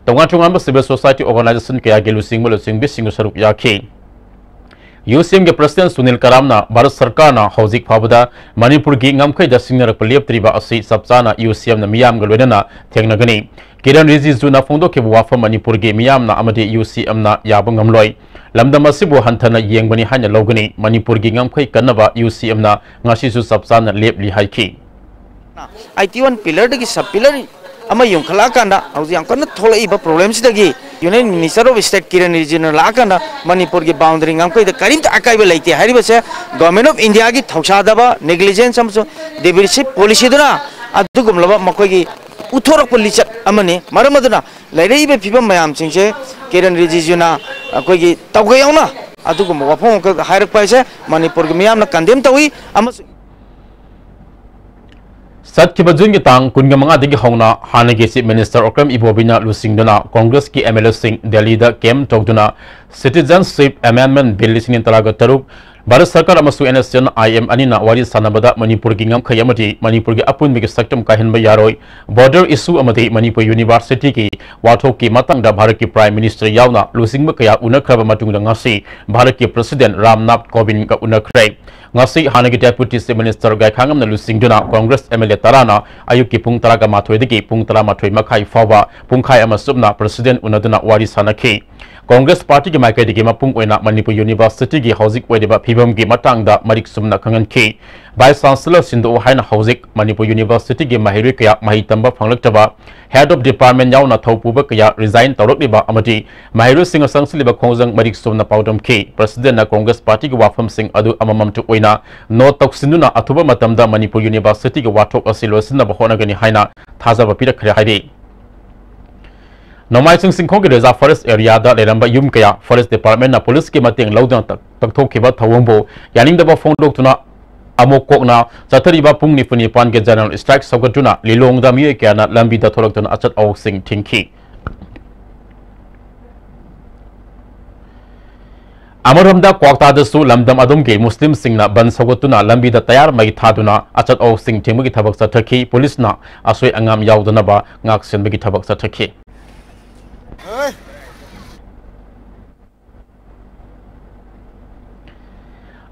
ꯇꯣꯉꯥꯟ ꯇꯣꯉꯥꯟꯕ ꯁꯤꯚꯤꯜ ꯁꯣꯁꯥꯏꯇꯤ ꯑꯣꯔꯒꯅꯥꯏꯖꯦꯁꯟ ꯀꯌꯥꯒꯤ ꯂꯨꯆꯤꯡꯕ ꯂꯨꯆꯤꯡꯕꯤꯁꯤꯡꯁꯨ ꯁꯔꯨꯛ ꯌꯥꯈꯤ꯫ ꯌꯨ ꯁꯤ ꯑꯦꯝꯒꯤ ꯄ꯭ꯔꯁꯤꯗꯦꯟ ꯁꯨꯅꯤꯜ ꯀꯔꯥꯝꯅ ꯚꯥꯔꯠ ꯁꯔꯀꯥꯔꯅ ꯍꯧꯖꯤꯛ ꯐꯥꯎꯕꯗ ꯃꯅꯤꯄꯨꯔꯒꯤ ꯉꯝꯈꯩꯗ ꯁꯤꯡꯅꯔꯛꯄ ꯂꯦꯞꯇ꯭ꯔꯤꯕ ꯑꯁꯤ ꯆꯞ ꯆꯥꯅ ꯌꯨ ꯁꯤ ꯑꯦꯝꯅ ꯃꯤꯌꯥꯝꯒ ꯂꯣꯏꯅꯅ ꯊꯦꯡꯅꯒꯅꯤ꯫ ꯀꯤꯔꯟ ꯔꯤꯖꯤꯖꯨꯅ ꯐꯣꯡꯗꯣꯛꯈꯤꯕ ꯋꯥꯐꯝ ꯃꯅꯤꯄꯨꯔꯒꯤ ꯃꯤꯌꯥꯝꯅ ꯑꯃꯗꯤ ꯌꯨ ꯁꯤ ꯑꯦꯝꯅ ꯌꯥꯕ ꯉꯝꯂꯣꯏ꯫ ꯂꯝꯗꯝ ꯑꯁꯤꯕꯨ ꯍꯟꯊꯅ ꯌꯦꯡꯕꯅꯤ ꯍꯥꯏꯅ ꯂꯧꯒꯅꯤ꯫ ꯃꯅꯤꯄꯨꯔꯒꯤ ꯉꯝꯈꯩ ꯀꯟꯅꯕ ꯌꯨ ꯁꯤ ꯑꯦꯝꯅ ꯉꯁꯤꯁꯨ ꯆꯞ ꯆꯥꯅ ꯂꯦꯞꯂꯤ ꯍꯥꯏꯈꯤ꯫ ꯑꯥꯏꯇꯤ ꯋꯥꯟ ꯄꯤꯂꯔꯗꯒꯤ ꯁꯕ ꯄꯤꯂꯔ ꯑꯃ ꯌꯨꯡꯈꯠꯂꯛꯑꯀꯥꯟꯗ ꯍꯧꯖꯤꯛ ꯌꯥꯝ ꯀꯟꯅ ꯊꯣꯛꯂꯛꯏꯕ ꯄ꯭ꯔꯣꯕ꯭ꯂꯦꯝꯁꯤꯗꯒꯤ union minister of state Kiren ꯔꯤꯖꯤꯖꯨꯅ ꯂꯥꯛꯑꯀꯥꯟꯗ ꯃꯅꯤꯄꯨꯔꯒꯤ ꯕꯥꯎꯟꯗꯔꯤ ꯉꯝꯈꯩꯗ ꯀꯔꯤꯝꯇ ꯑꯀꯥꯏꯕ ꯂꯩꯇꯦ ꯍꯥꯏꯔꯤꯕꯁꯦ ꯒꯣꯔꯃꯦꯟ ꯑꯣꯐ ꯏꯟꯗꯤꯌꯥꯒꯤ ꯊꯧꯁꯥꯗꯕ, ꯅꯦꯒ꯭ꯂꯤꯖꯦꯟꯁ ꯑꯃꯁꯨꯡ ꯗꯤꯐꯤꯁꯤꯠ ꯄꯣꯂꯤꯁꯤꯗꯨꯅ ꯑꯗꯨꯒꯨꯝꯂꯕ ꯃꯈꯣꯏꯒꯤ ꯎꯠꯊꯣꯔꯛꯄ ꯂꯤꯆꯠ ꯑꯃꯅꯤ꯫ ꯃꯔꯝ ꯑꯗꯨꯅ ꯂꯩꯔꯛꯏꯕ ꯐꯤꯕꯝ ꯃꯌꯥꯝꯁꯤꯡꯁꯦ ꯀꯤꯔꯟ ꯔꯤꯖꯤꯖꯨꯅ ꯑꯩꯈꯣꯏꯒꯤ ꯇꯧꯒꯦ ꯌꯥꯎꯅ ꯑꯗꯨꯒꯨꯝꯕ ꯋꯥꯐꯝ ꯑꯃꯈꯛ ꯍꯥꯏꯔꯛꯄ ꯍꯥꯏꯁꯦ ꯃꯅꯤꯄꯨꯔꯒꯤ ꯃꯤꯌꯥꯝꯅ ꯀꯟꯗꯦꯝ ꯇꯧꯏ ꯑꯃꯁꯨꯡ ꯆꯠꯈꯤꯕ ꯖꯨꯟꯒꯤ ꯇꯥꯡ ꯀꯨꯟꯃꯉꯥꯗꯒꯤ ꯍꯧꯅ ꯍꯥꯟꯅꯒꯤ ꯆꯤꯐ ꯃꯤꯅꯤꯁꯇꯔ ꯑꯣꯀ꯭ꯔꯝ ꯏꯕꯣꯕꯤꯅ ꯂꯨꯆꯤꯡꯗꯨꯅ ꯀꯣꯡꯒ꯭ꯔꯦꯁꯀꯤ ꯑꯦꯝ ꯑꯦꯜ ꯑꯦꯁꯤꯡ ꯗꯦꯜꯂꯤꯗ ꯀꯦꯝꯞ ꯇꯧꯗꯨꯅ ꯁꯤꯇꯤꯖꯟꯁꯤꯞ ꯑꯦꯃꯦꯟꯗꯃꯦꯟꯠ ꯕꯤꯜ ꯂꯤꯁꯤꯡ ꯑꯅꯤ ꯇꯔꯥꯒ ꯇꯔꯨꯛ, ꯚꯥꯔꯠ ꯁꯔꯀꯥꯔ ꯑꯃꯁꯨꯡ N S N I M ꯑꯅꯤꯅ ꯋꯥꯔꯤ ꯁꯥꯟꯅꯕꯗ ꯃꯅꯤꯄꯨꯔꯒꯤ ꯉꯝꯈꯩ ꯑꯃꯗꯤ ꯃꯅꯤꯄꯨꯔꯒꯤ ꯑꯄꯨꯟꯕꯒꯤ ꯁꯛꯇꯝ ꯀꯥꯏꯍꯟꯕ ꯌꯥꯔꯣꯏ, ꯕꯣꯔꯗꯔ ꯏꯁꯨ ꯑꯃꯗꯤ ꯃꯅꯤꯄꯨꯔ ꯌꯨꯅꯤꯚꯔꯁꯤꯇꯤꯒꯤ ꯋꯥꯊꯣꯛꯀꯤ ꯃꯇꯥꯡꯗ ꯚꯥꯔꯠꯀꯤ ꯄ꯭ꯔꯥꯏꯝ ꯃꯤꯅꯤꯁꯇꯔ ꯌꯥꯎꯅ ꯂꯨꯆꯤꯡꯕ ꯀꯌꯥ ꯎꯅꯈ꯭ꯔꯕ ꯃꯇꯨꯡꯗ ꯉꯁꯤ ꯚꯥꯔꯠꯀꯤ ꯄ꯭ꯔꯁꯤꯗꯦꯟꯠ ꯔꯥꯝꯅꯥꯊ ꯀꯣꯕꯤꯟꯗꯒ ꯎꯅꯈ꯭ꯔꯦ꯫ ꯉꯁꯤ ꯍꯥꯟꯅꯒꯤ ꯗꯦꯄꯨꯇꯤ ꯆꯤꯐ ꯃꯤꯅꯤꯁꯇꯔ ꯒꯥꯏꯈꯥꯉꯝꯅ ꯂꯨꯆꯤꯡꯗꯨꯅ ꯀꯣꯡꯒ꯭ꯔꯦꯁ ꯑꯦꯝ ꯑꯦꯜ ꯑꯦ ꯇꯔꯥꯅ ꯑꯌꯨꯛꯀꯤ ꯄꯨꯡ ꯇꯔꯥꯒ ꯃꯥꯊꯣꯏꯗꯒꯤ ꯄꯨꯡ ꯇꯔꯥꯃꯥꯊꯣꯏ ꯃꯈꯥꯏ ꯐꯥꯎꯕ ꯄꯨꯡꯈꯥꯏ ꯑꯃ ꯆꯨꯞꯅ ꯄ꯭ꯔꯁꯤꯗꯦꯟꯠ ꯎꯅꯗꯨꯅ ꯋꯥꯔꯤ ꯁꯥꯟꯅꯈꯤ꯫ ꯀꯣꯡꯒ꯭ꯔꯦꯁ ꯄꯥꯔꯇꯤꯒꯤ ꯃꯥꯏꯀꯩꯗꯒꯤ ꯃꯄꯨꯡ ꯑꯣꯏꯅ ꯃꯅꯤꯄꯨꯔ ꯌꯨꯅꯤꯚꯔꯁꯤꯇꯤꯒꯤ ꯍꯧꯖꯤꯛ ꯑꯣꯏꯔꯤꯕ ꯐꯤꯕꯝꯒꯤ ꯃꯇꯥꯡꯗ ꯃꯔꯤꯛ ꯆꯨꯝꯅ ꯈꯪꯍꯟꯈꯤ꯫ ꯚꯥꯏꯁ ꯆꯥꯟꯁꯦꯂꯔ ꯁꯤꯟꯗꯣꯛꯎ ꯍꯥꯏꯅ ꯍꯧꯖꯤꯛ ꯃꯅꯤꯄꯨꯔ ꯌꯨꯅꯤꯚꯔꯁꯤꯇꯤꯒꯤ ꯃꯍꯩꯔꯣꯏ ꯀꯌꯥ ꯃꯍꯩ ꯇꯝꯕ ꯐꯪꯂꯛꯇꯕ, ꯍꯦꯗ ꯑꯣꯐ ꯗꯤꯄꯥꯔꯠꯃꯦꯟꯠ ꯌꯥꯎꯅ ꯊꯧꯄꯨꯕ ꯀꯌꯥ ꯔꯤꯖꯥꯏꯟ ꯇꯧꯔꯛꯂꯤꯕ ꯑꯃꯗꯤ ꯃꯍꯩꯔꯣꯏꯁꯤꯡꯅ ꯆꯪꯁꯤꯜꯂꯤꯕ ꯈꯣꯡꯖꯪ ꯃꯔꯤꯛ ꯆꯨꯝꯅ ꯄꯥꯎꯗꯝꯈꯤ꯫ ꯄ꯭ꯔꯁꯤꯗꯦꯟꯠꯅ ꯀꯣꯡꯒ꯭ꯔꯦꯁ ꯄꯥꯔꯇꯤꯒꯤ ꯋꯥꯐꯝꯁꯤꯡ ꯑꯗꯨ ꯑꯃꯃꯝꯇ ꯑꯣꯏꯅ ꯅꯣꯠ ꯇꯧꯁꯤꯟꯗꯨꯅ ꯑꯊꯨꯕ ꯃꯇꯝꯗ ꯃꯅꯤꯄꯨꯔ ꯌꯨꯅꯤꯚꯔꯁꯤꯇꯤꯒꯤ ꯋꯥꯊꯣꯛ ꯑꯁꯤ ꯂꯣꯏꯁꯤꯟꯅꯕ ꯍꯣꯠꯅꯒꯅꯤ ꯍꯥꯏꯅ ꯊꯥꯖꯕ ꯄꯤꯔꯛꯈ꯭ꯔꯦ ꯍꯥꯏꯔꯤ꯫ ꯅꯣꯡꯃꯥꯏꯖꯤꯡ ꯆꯤꯡꯈꯣꯡꯒꯤ ꯔꯤꯖꯥꯔꯚ ꯐꯣꯔꯦꯁ ꯑꯦꯔꯤꯌꯥꯗ ꯂꯩꯔꯝꯕ ꯌꯨꯝ ꯀꯌꯥ ꯐꯣꯔꯦꯁ ꯗꯤꯄꯥꯔꯠꯃꯦꯟꯠꯅ ꯄꯨꯂꯤꯁꯀꯤ ꯃꯇꯦꯡ ꯂꯧꯗꯨꯅ ꯇꯛ-, ꯇꯛꯊꯣꯛꯈꯤꯕ ꯊꯧꯑꯣꯡꯕꯨ ꯌꯥꯅꯤꯡꯗꯕ ꯐꯣꯡꯗꯣꯛꯇꯨꯅ ꯑꯃꯨꯛ ꯀꯣꯛꯅ ꯆꯠꯊꯔꯤꯕ ꯄꯨꯡ ꯅꯤꯐꯨ ꯅꯤꯄꯥꯟꯒꯤ ꯖꯦꯅꯔꯦꯜ ꯁ꯭ꯇ꯭ꯔꯥꯏꯛ ꯁꯧꯒꯠꯇꯨꯅ ꯂꯤꯂꯣꯡꯗ ꯃꯤꯑꯣꯏ ꯀꯌꯥꯅ ꯂꯝꯕꯤꯗ ꯊꯣꯛꯂꯛꯇꯨꯅ ꯑꯆꯠ ꯑꯋꯣꯛꯁꯤꯡ ꯊꯤꯡꯈꯤ꯫ ꯑꯃꯔꯣꯝꯗ ꯀ꯭ꯋꯥꯛꯇꯥꯗꯁꯨ ꯂꯝꯗꯝ ꯑꯗꯨꯝꯒꯤ ꯃꯨꯁꯂꯤꯝꯁꯤꯡꯅ ꯕꯟ ꯁꯧꯒꯠꯇꯨꯅ ꯂꯝꯕꯤꯗ ꯇꯌꯥꯔ ꯃꯩ ꯊꯥꯗꯨꯅ ꯑꯆꯠ ꯑꯋꯣꯛꯁꯤꯡ ꯊꯤꯡꯕꯒꯤ ꯊꯕꯛ ꯆꯠꯊꯈꯤ꯫ ꯄꯨꯂꯤꯁꯅ ꯑꯁꯣꯏ ꯑꯉꯥꯝ ꯌꯥꯎꯗꯅꯕ ꯉꯥꯛꯁꯦꯟꯕꯒꯤ ꯊꯕꯛ ꯆꯠꯊꯈꯤ꯫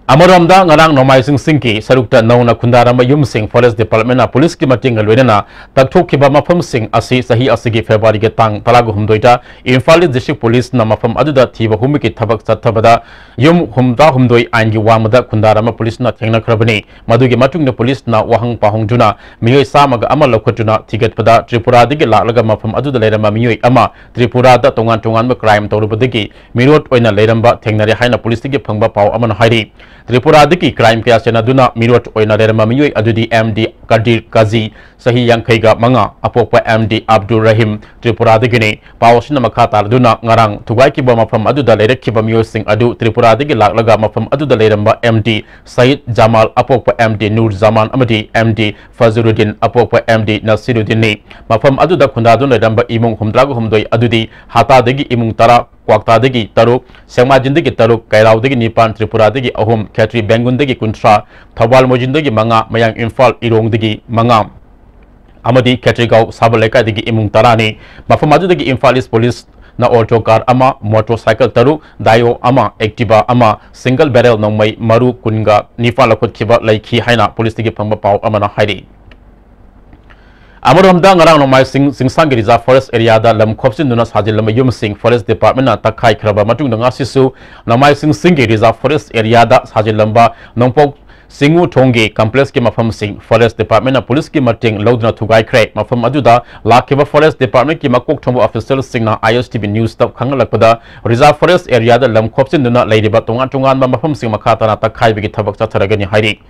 ꯑꯃꯔꯣꯝꯗ, ꯉꯔꯥꯡ ꯅꯣꯡꯃꯥꯏꯖꯤꯡ ꯆꯤꯡꯒꯤ ꯁꯔꯨꯛꯇ ꯅꯧꯅ ꯈꯨꯟꯗꯥꯔꯝꯕ ꯌꯨꯝꯁꯤꯡ Forest Department ꯅ ꯄꯨꯂꯤꯁꯀꯤ ꯃꯇꯦꯡꯒ ꯂꯣꯏꯅꯅ ꯇꯛꯊꯣꯛꯈꯤꯕ ꯃꯐꯝꯁꯤꯡ ꯑꯁꯤ ꯆꯍꯤ ꯑꯁꯤꯒꯤ February ꯒꯤ ꯇꯥꯡ ꯇꯔꯥꯍꯨꯝꯗꯣꯏꯗ ꯏꯝꯐꯥꯜ East District Police ꯅ ꯃꯐꯝ ꯑꯗꯨꯗ ꯊꯤꯕ ꯍꯨꯝꯕꯒꯤ ꯊꯕꯛ ꯆꯠꯊꯕꯗ ꯌꯨꯝ ꯍꯨꯝꯗ꯭ꯔꯥꯍꯨꯝꯗꯣꯏ ꯑꯥꯏꯟꯒꯤ ꯋꯥꯡꯃꯗ ꯈꯨꯟꯗꯥꯔꯝꯕ ꯄꯨꯂꯤꯁꯅ ꯊꯦꯡꯅꯈ꯭ꯔꯕꯅꯤ꯫ ꯃꯗꯨꯒꯤ ꯃꯇꯨꯡꯗ ꯄꯨꯂꯤꯁꯅ ꯋꯥꯍꯪ ꯄꯥꯎꯍꯪꯗꯨꯅ ꯃꯤꯑꯣꯏ ꯆꯥꯝꯃꯒ ꯑꯃ ꯂꯧꯈꯠꯇꯨꯅ ꯊꯤꯒꯠꯄꯗ, ꯇ꯭ꯔꯤꯄꯨꯔꯥꯗꯒꯤ ꯂꯥꯛꯂꯒ ꯃꯐꯝ ꯑꯗꯨꯗ ꯂꯩꯔꯝꯕ ꯃꯤꯑꯣꯏ ꯑꯃ ꯇ꯭ꯔꯤꯄꯨꯔꯥꯗ ꯇꯣꯉꯥꯟ ꯇꯣꯉꯥꯟꯕ crime ꯇꯧꯔꯨꯕꯗꯒꯤ ꯃꯤꯔꯣꯠ ꯑꯣꯏꯅ ꯂꯩꯔꯝꯕ ꯊꯦꯡꯅꯔꯦ ꯍꯥꯏꯅ ꯄꯨꯂꯤꯁꯇꯒꯤ ꯐꯪꯕ ꯄꯥꯎ ꯑꯃꯅ ꯍꯥꯏꯔꯤ꯫ ꯇ꯭ꯔꯤꯄꯨꯔꯥꯗꯒꯤ crime ꯀꯌꯥ ꯆꯦꯟꯅꯗꯨꯅ ꯃꯤꯔꯣꯠ ꯑꯣꯏꯅ ꯂꯩꯔꯝꯕ ꯃꯤꯑꯣꯏ ꯑꯗꯨꯗꯤ M D ꯀꯗꯤꯔ ꯀꯥꯖꯤ, ꯆꯍꯤ ꯌꯥꯡꯈꯩꯒ ꯃꯉꯥ, ꯑꯄꯣꯛꯄ M D ꯑꯕꯗꯨꯔ ꯔꯍꯤꯝ, ꯇ꯭ꯔꯤꯄꯨꯔꯥꯗꯒꯤꯅꯤ꯫ ꯄꯥꯎ ꯑꯁꯤꯅ ꯃꯈꯥ ꯇꯥꯔꯗꯨꯅ, ꯉꯔꯥꯡ ꯊꯨꯒꯥꯏꯈꯤꯕ ꯃꯐꯝ ꯑꯗꯨꯗ ꯂꯩꯔꯛꯈꯤꯕ ꯃꯤꯑꯣꯏꯁꯤꯡ ꯑꯗꯨ ꯇ꯭ꯔꯤꯄꯨꯔꯥꯗꯒꯤ ꯂꯥꯛꯂꯒ ꯃꯐꯝ ꯑꯗꯨꯗ ꯂꯩꯔꯝꯕ M D Sayed Jamal, ꯑꯄꯣꯛꯄ M D Nur ꯖꯃꯥꯟ ꯑꯃꯗꯤ M D ꯐꯖꯔꯨꯗꯤꯟ, ꯑꯄꯣꯛꯄ M D ꯅꯁꯤꯔꯨꯗꯤꯟꯅꯤ꯫ ꯃꯐꯝ ꯑꯗꯨꯗ ꯈꯨꯟꯗꯥꯗꯨꯅ ꯂꯩꯔꯝꯕ ꯏꯃꯨꯡ ꯍꯨꯝꯗ꯭ꯔꯥꯒ ꯍꯨꯝꯗꯣꯏ ꯑꯗꯨꯗꯤ ꯍꯥꯇꯥꯗꯒꯤ ꯏꯃꯨꯡ ꯇꯔꯥ, ꯀ꯭ꯋꯥꯛꯇꯥꯗꯒꯤ ꯇꯔꯨꯛ, ꯁꯦꯛꯃꯥꯏꯖꯤꯟꯗꯒꯤ ꯇꯔꯨꯛ, ꯀꯩꯔꯥꯎꯗꯒꯤ ꯅꯤꯄꯥꯟ, ꯇ꯭ꯔꯤꯄꯨꯔꯥꯗꯒꯤ ꯑꯍꯨꯝ, ꯈꯦꯇ꯭ꯔꯤ ꯕꯦꯡꯒꯨꯟꯗꯒꯤ ꯀꯨꯟꯊ꯭ꯔꯥ, ꯊꯧꯕꯥꯜ ꯃꯣꯏꯖꯤꯡꯗꯒꯤ ꯃꯉꯥ, ꯃꯌꯥꯡ ꯏꯝꯐꯥꯜ ꯏꯔꯣꯡꯗꯒꯤ ꯃꯉꯥ ꯑꯃꯗꯤ ꯈꯦꯇ꯭ꯔꯤꯒꯥꯎ ꯁꯥꯕ ꯂꯩꯀꯥꯏꯗꯒꯤ ꯏꯃꯨꯡ ꯇꯔꯥꯅꯤ꯫ ꯃꯐꯝ ꯑꯗꯨꯗꯒꯤ ꯏꯝꯐꯥꯜ East Police ꯅ auto car ꯑꯃ, motorcycle ꯇꯔꯨꯛ, Dio ꯑꯃ, Activa ꯑꯃ, single barrel ꯅꯣꯡꯃꯩ ꯃꯔꯨ ꯀꯨꯟꯒ ꯅꯤꯄꯥꯟ ꯂꯧꯈꯠꯈꯤꯕ ꯂꯩꯈꯤ ꯍꯥꯏꯅ ꯄꯨꯂꯤꯁꯇꯒꯤ ꯐꯪꯕ ꯄꯥꯎ ꯑꯃꯅ ꯍꯥꯏꯔꯤ꯫ ꯑꯃꯔꯣꯝꯗ, ꯉꯔꯥꯡ ꯅꯣꯡꯃꯥꯏꯖꯤꯡ ꯆꯤꯡꯁꯥꯡꯒꯤ Reserve Forest area ꯗ ꯂꯝ ꯈꯣꯞꯆꯤꯟꯗꯨꯅ ꯁꯥꯖꯤꯜꯂꯝꯕ ꯌꯨꯝꯁꯤꯡ Forest Department ꯅ ꯇꯛꯈꯥꯏꯈ꯭ꯔꯕ ꯃꯇꯨꯡꯗ, ꯉꯁꯤꯁꯨ ꯅꯣꯡꯃꯥꯏꯖꯤꯡ ꯆꯤꯡꯒꯤ Reserve Forest area ꯗ ꯁꯥꯖꯤꯜꯂꯝꯕ ꯅꯣꯡꯄꯣꯛ ꯆꯤꯡꯉꯨ ꯊꯣꯡꯒꯤ complex ꯀꯤ ꯃꯐꯝꯁꯤꯡ Forest Department ꯅ ꯄꯨꯂꯤꯁꯀꯤ ꯃꯇꯦꯡ ꯂꯧꯗꯨꯅ ꯊꯨꯒꯥꯏꯈ꯭ꯔꯦ꯫ ꯃꯐꯝ ꯑꯗꯨꯗ ꯂꯥꯛꯈꯤꯕ Forest Department ꯀꯤ ꯃꯀꯣꯛ ꯊꯣꯡꯕ official ꯁꯤꯡꯅ I S T V News ꯇ ꯈꯪꯍꯜꯂꯛꯄꯗ, Reserve Forest area ꯗ ꯂꯝ ꯈꯣꯞꯆꯤꯟꯗꯨꯅ ꯂꯩꯔꯤꯕ ꯇꯣꯉꯥꯟ ꯇꯣꯉꯥꯟꯕ ꯃꯐꯝꯁꯤꯡ ꯃꯈꯥ ꯇꯥꯅ ꯇꯛꯈꯥꯏꯕꯒꯤ ꯊꯕꯛ ꯆꯠꯊꯔꯒꯅꯤ ꯍꯥꯏꯔꯤ꯫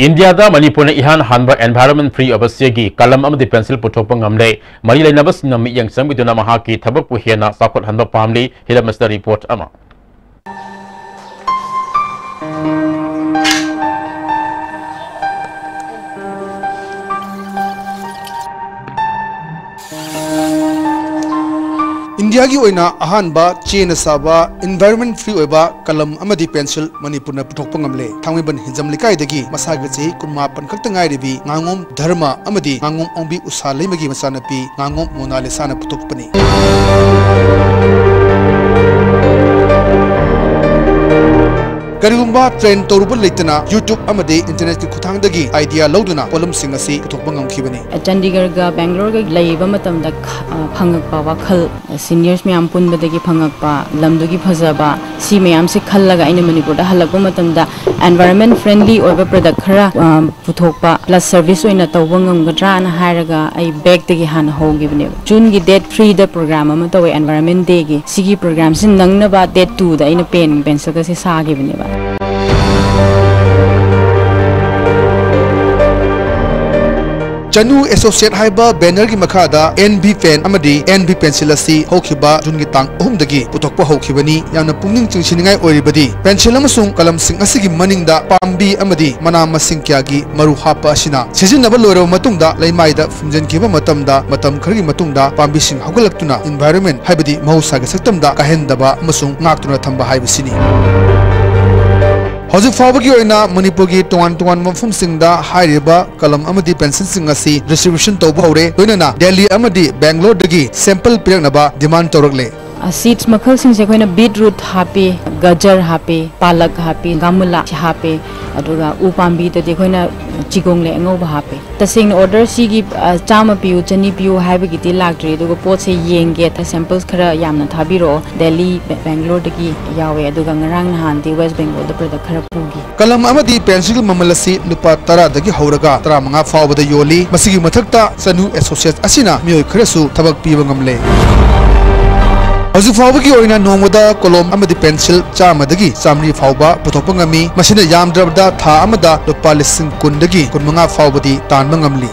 ꯏꯟꯗꯤꯌꯥꯗ ꯃꯅꯤꯄꯨꯔꯅ ꯏꯍꯥꯟ ꯍꯥꯟꯕ environment free ꯑꯣꯏꯕ ꯆꯦꯒꯤ ꯀꯂꯝ ꯑꯃꯗꯤ pencil ꯄꯨꯊꯣꯛꯄ ꯉꯝꯂꯦ꯫ ꯃꯔꯤ ꯂꯩꯅꯕꯁꯤꯡꯅ ꯃꯤꯠꯌꯦꯡ ꯆꯪꯕꯤꯗꯨꯅ ꯃꯍꯥꯛꯀꯤ ꯊꯕꯛꯄꯨ ꯍꯦꯟꯅ ꯆꯥꯎꯈꯠꯍꯟꯕ ꯄꯥꯝꯂꯤ꯫ ꯍꯤꯔꯝ ꯑꯁꯤꯗ report ꯑꯃ꯫ ꯏꯟꯗꯤꯌꯥꯒꯤ ꯑꯣꯏꯅ ꯑꯍꯥꯟꯕ ꯆꯦꯅ ꯁꯥꯕ environment free ꯑꯣꯏꯕ ꯀꯂꯝ ꯑꯃꯗꯤ pencil ꯃꯅꯤꯄꯨꯔꯅ ꯄꯨꯊꯣꯛꯄ ꯉꯝꯂꯦ꯫ ꯊꯥꯡꯃꯩꯕꯟ ꯍꯤꯖꯝ ꯂꯩꯀꯥꯏꯗꯒꯤ ꯃꯁꯥꯒꯤ ꯆꯍꯤ ꯀꯨꯟꯃꯥꯄꯟ ꯈꯛꯇ ꯉꯥꯏꯔꯤꯕꯤ ꯉꯥꯉꯣꯝ ꯙꯔꯃ ꯑꯃꯗꯤ ꯉꯥꯉꯣꯝ ꯑꯣꯡꯕꯤ ꯎꯁꯥ ꯂꯩꯃꯒꯤ ꯃꯆꯥꯅꯨꯄꯤ ꯉꯥꯉꯣꯝ ꯃꯣꯅꯥꯂꯤꯁꯥꯅ ꯄꯨꯊꯣꯛꯄꯅꯤ꯫ ꯀꯔꯤꯒꯨꯝꯕ train ꯇꯧꯔꯨꯕ ꯂꯩꯇꯅ YouTube ꯑꯃꯗꯤ internetꯀꯤ ꯈꯨꯠꯊꯥꯡꯗꯒꯤ idea ꯂꯧꯗꯨꯅ ꯄꯣꯠꯂꯝꯁꯤꯡ ꯑꯁꯤ ꯄꯨꯊꯣꯛꯄ ꯉꯝꯈꯤꯕꯅꯤ꯫ ꯆꯥꯟꯗꯤꯒꯔꯒ ꯕꯦꯡꯒ꯭ꯂꯣꯔꯒ ꯂꯩꯕ ꯃꯇꯝꯗ ꯈ-, ꯑ, ꯐꯪꯉꯛꯄ ꯋꯥꯈꯜ, seniors ꯃꯌꯥꯝ ꯄꯨꯟꯕꯗꯒꯤ ꯐꯪꯉꯛꯄ, ꯂꯝꯗꯨꯒꯤ ꯐꯖꯕ, ꯁꯤ ꯃꯌꯥꯝꯁꯦ ꯈꯜꯂꯒ ꯑꯩꯅ ꯃꯅꯤꯄꯨꯔꯗ ꯍꯜꯂꯛꯄ ꯃꯇꯝꯗ environment friendly ꯑꯣꯏꯕ product ꯈꯔ, ꯑ, ꯄꯨꯊꯣꯛꯄ plus service ꯑꯣꯏꯅ ꯇꯧꯕ ꯉꯝꯒꯗ꯭ꯔꯥꯅ ꯍꯥꯏꯔꯒ ꯑꯩ bagꯇꯒꯤ ꯍꯥꯟꯅ ꯍꯧꯈꯤꯕꯅꯦꯕ꯫ Juneꯒꯤ date threeꯗ program ꯑꯃ ꯇꯧꯋꯦ environment dayꯒꯤ꯫ ꯁꯤꯒꯤ programꯁꯤ ꯅꯪꯅꯕ date twoꯗ ꯑꯩꯅ pen pencilꯒꯁꯦ ꯁꯥꯈꯤꯕꯅꯦꯕ꯫ ꯆꯅꯨ Associate ꯍꯥꯏꯕ bannerꯒꯤ ꯃꯈꯥꯗ NV pen ꯑꯃꯗꯤ NV pencil ꯑꯁꯤ ꯍꯧꯈꯤꯕ Juneꯒꯤ ꯇꯥꯡ ꯑꯍꯨꯝꯗꯒꯤ ꯄꯨꯊꯣꯛꯄ ꯍꯧꯈꯤꯕꯅꯤ꯫ ꯌꯥꯝꯅ ꯄꯨꯛꯅꯤꯡ ꯆꯤꯡꯁꯤꯟꯅꯤꯡꯉꯥꯏ ꯑꯣꯏꯔꯤꯕꯗꯤ pencil ꯑꯃꯁꯨꯡ ꯀꯂꯝꯁꯤꯡ ꯑꯁꯤꯒꯤ ꯃꯅꯤꯡꯗ ꯄꯥꯝꯕꯤ ꯑꯃꯗꯤ ꯃꯅꯥ ꯃꯁꯤꯡ ꯀꯌꯥꯒꯤ ꯃꯔꯨ ꯍꯥꯞꯄ ꯑꯁꯤꯅ ꯁꯤꯖꯤꯟꯅꯕ ꯂꯣꯏꯔꯕ ꯃꯇꯨꯡꯗ ꯂꯩꯃꯥꯏꯗ ꯐꯨꯝꯖꯤꯟꯈꯤꯕ ꯃꯇꯝꯗ ꯃꯇꯝ ꯈꯔꯒꯤ ꯃꯇꯨꯡꯗ ꯄꯥꯝꯕꯤꯁꯤꯡ ꯍꯧꯒꯠꯂꯛꯇꯨꯅ environment ꯍꯥꯏꯕꯗꯤ ꯃꯍꯧꯁꯥꯒꯤ ꯁꯛꯇꯝꯗ ꯀꯥꯏꯍꯟꯗꯕ ꯑꯃꯁꯨꯡ ꯉꯥꯛꯇꯨꯅ ꯊꯝꯕ ꯍꯥꯏꯕꯁꯤꯅꯤ꯫ ꯍꯧꯖꯤꯛ ꯐꯥꯎꯕꯒꯤ ꯑꯣꯏꯅ ꯃꯅꯤꯄꯨꯔꯒꯤ ꯇꯣꯉꯥꯟ ꯇꯣꯉꯥꯟꯕ ꯃꯐꯝꯁꯤꯡꯗ ꯍꯥꯏꯔꯤꯕ ꯀꯂꯝ ꯑꯃꯗꯤ pencilꯁꯤꯡ ꯑꯁꯤ distribution ꯇꯧꯕ ꯍꯧꯔꯦ꯫ ꯂꯣꯏꯅꯅ ꯗꯦꯜꯂꯤ ꯑꯃꯗꯤ ꯕꯦꯡꯒ꯭ꯂꯣꯔꯗꯒꯤ sample ꯄꯤꯔꯛꯅꯕ demand ꯇꯧꯔꯛꯂꯦ꯫ ꯑ, seeds ꯃꯈꯜꯁꯤꯡꯁꯦ ꯑꯩꯈꯣꯏꯅ beetroot ꯍꯥꯞꯄꯤ, ꯒꯖꯔ ꯍꯥꯞꯄꯤ, ꯄꯥꯂꯛ ꯍꯥꯞꯄꯤ, ꯒꯝꯂꯥ ꯍꯥꯞꯄꯤ, ꯑꯗꯨꯒ ꯎ ꯄꯥꯝꯕꯤꯗꯗꯤ ꯑꯩꯈꯣꯏꯅ ꯆꯤꯒꯣꯡꯂꯩ ꯑꯉꯧꯕ ꯍꯥꯞꯄꯤ꯫ ꯇꯁꯦꯡꯅ order ꯁꯤꯒꯤ, ꯑ, ꯆꯥꯝꯃ ꯄꯤꯌꯨ, ꯆꯅꯤ ꯄꯤꯌꯨ ꯍꯥꯏꯕꯒꯤꯗꯤ ꯂꯥꯛꯇ꯭ꯔꯤ, ꯑꯗꯨꯒ ꯄꯣꯠꯁꯦ ꯌꯦꯡꯒꯦ, samples ꯈꯔ ꯌꯥꯝꯅ ꯊꯥꯕꯤꯔꯛꯑꯣ꯫ ꯗꯦꯜꯂꯤ, ꯕꯦ-, ꯕꯦꯡꯒ꯭ꯂꯣꯔꯗꯒꯤ ꯌꯥꯎꯋꯦ, ꯑꯗꯨꯒ ꯉꯔꯥꯡ ꯅꯍꯥꯟꯗꯤ West Bengalꯗ product ꯈꯔ ꯄꯨꯈꯤ꯫ ꯀꯂꯝ ꯑꯃꯗꯤ pencilꯒꯤ ꯃꯃꯜ ꯑꯁꯤ ꯂꯨꯄꯥ ꯇꯔꯥꯗꯒꯤ ꯍꯧꯔꯒ ꯇꯔꯥꯃꯉꯥ ꯐꯥꯎꯕꯗ ꯌꯣꯜꯂꯤ꯫ ꯃꯁꯤꯒꯤ ꯃꯊꯛꯇ ꯆꯅꯨ Associates ꯑꯁꯤꯅ ꯃꯤꯑꯣꯏ ꯈꯔꯁꯨ ꯊꯕꯛ ꯄꯤꯕ ꯉꯝꯂꯦ꯫ ꯍꯧꯖꯤꯛ ꯐꯥꯎꯕꯒꯤ ꯑꯣꯏꯅ ꯅꯣꯡꯃꯗ ꯀꯣꯂꯣꯝ ꯑꯃꯗꯤ pencil ꯆꯥꯝꯃꯗꯒꯤ ꯆꯥꯃꯔꯤ ꯐꯥꯎꯕ ꯄꯨꯊꯣꯛꯄ ꯉꯝꯃꯤ꯫ ꯃꯁꯤꯅ ꯌꯥꯝꯗ꯭ꯔꯕꯗ ꯊꯥ ꯑꯃꯗ ꯂꯨꯄꯥ ꯂꯤꯁꯤꯡ ꯀꯨꯟꯗꯒꯤ ꯀꯨꯟꯃꯉꯥ ꯐꯥꯎꯕꯗꯤ ꯇꯥꯟꯕ ꯉꯝꯂꯤ꯫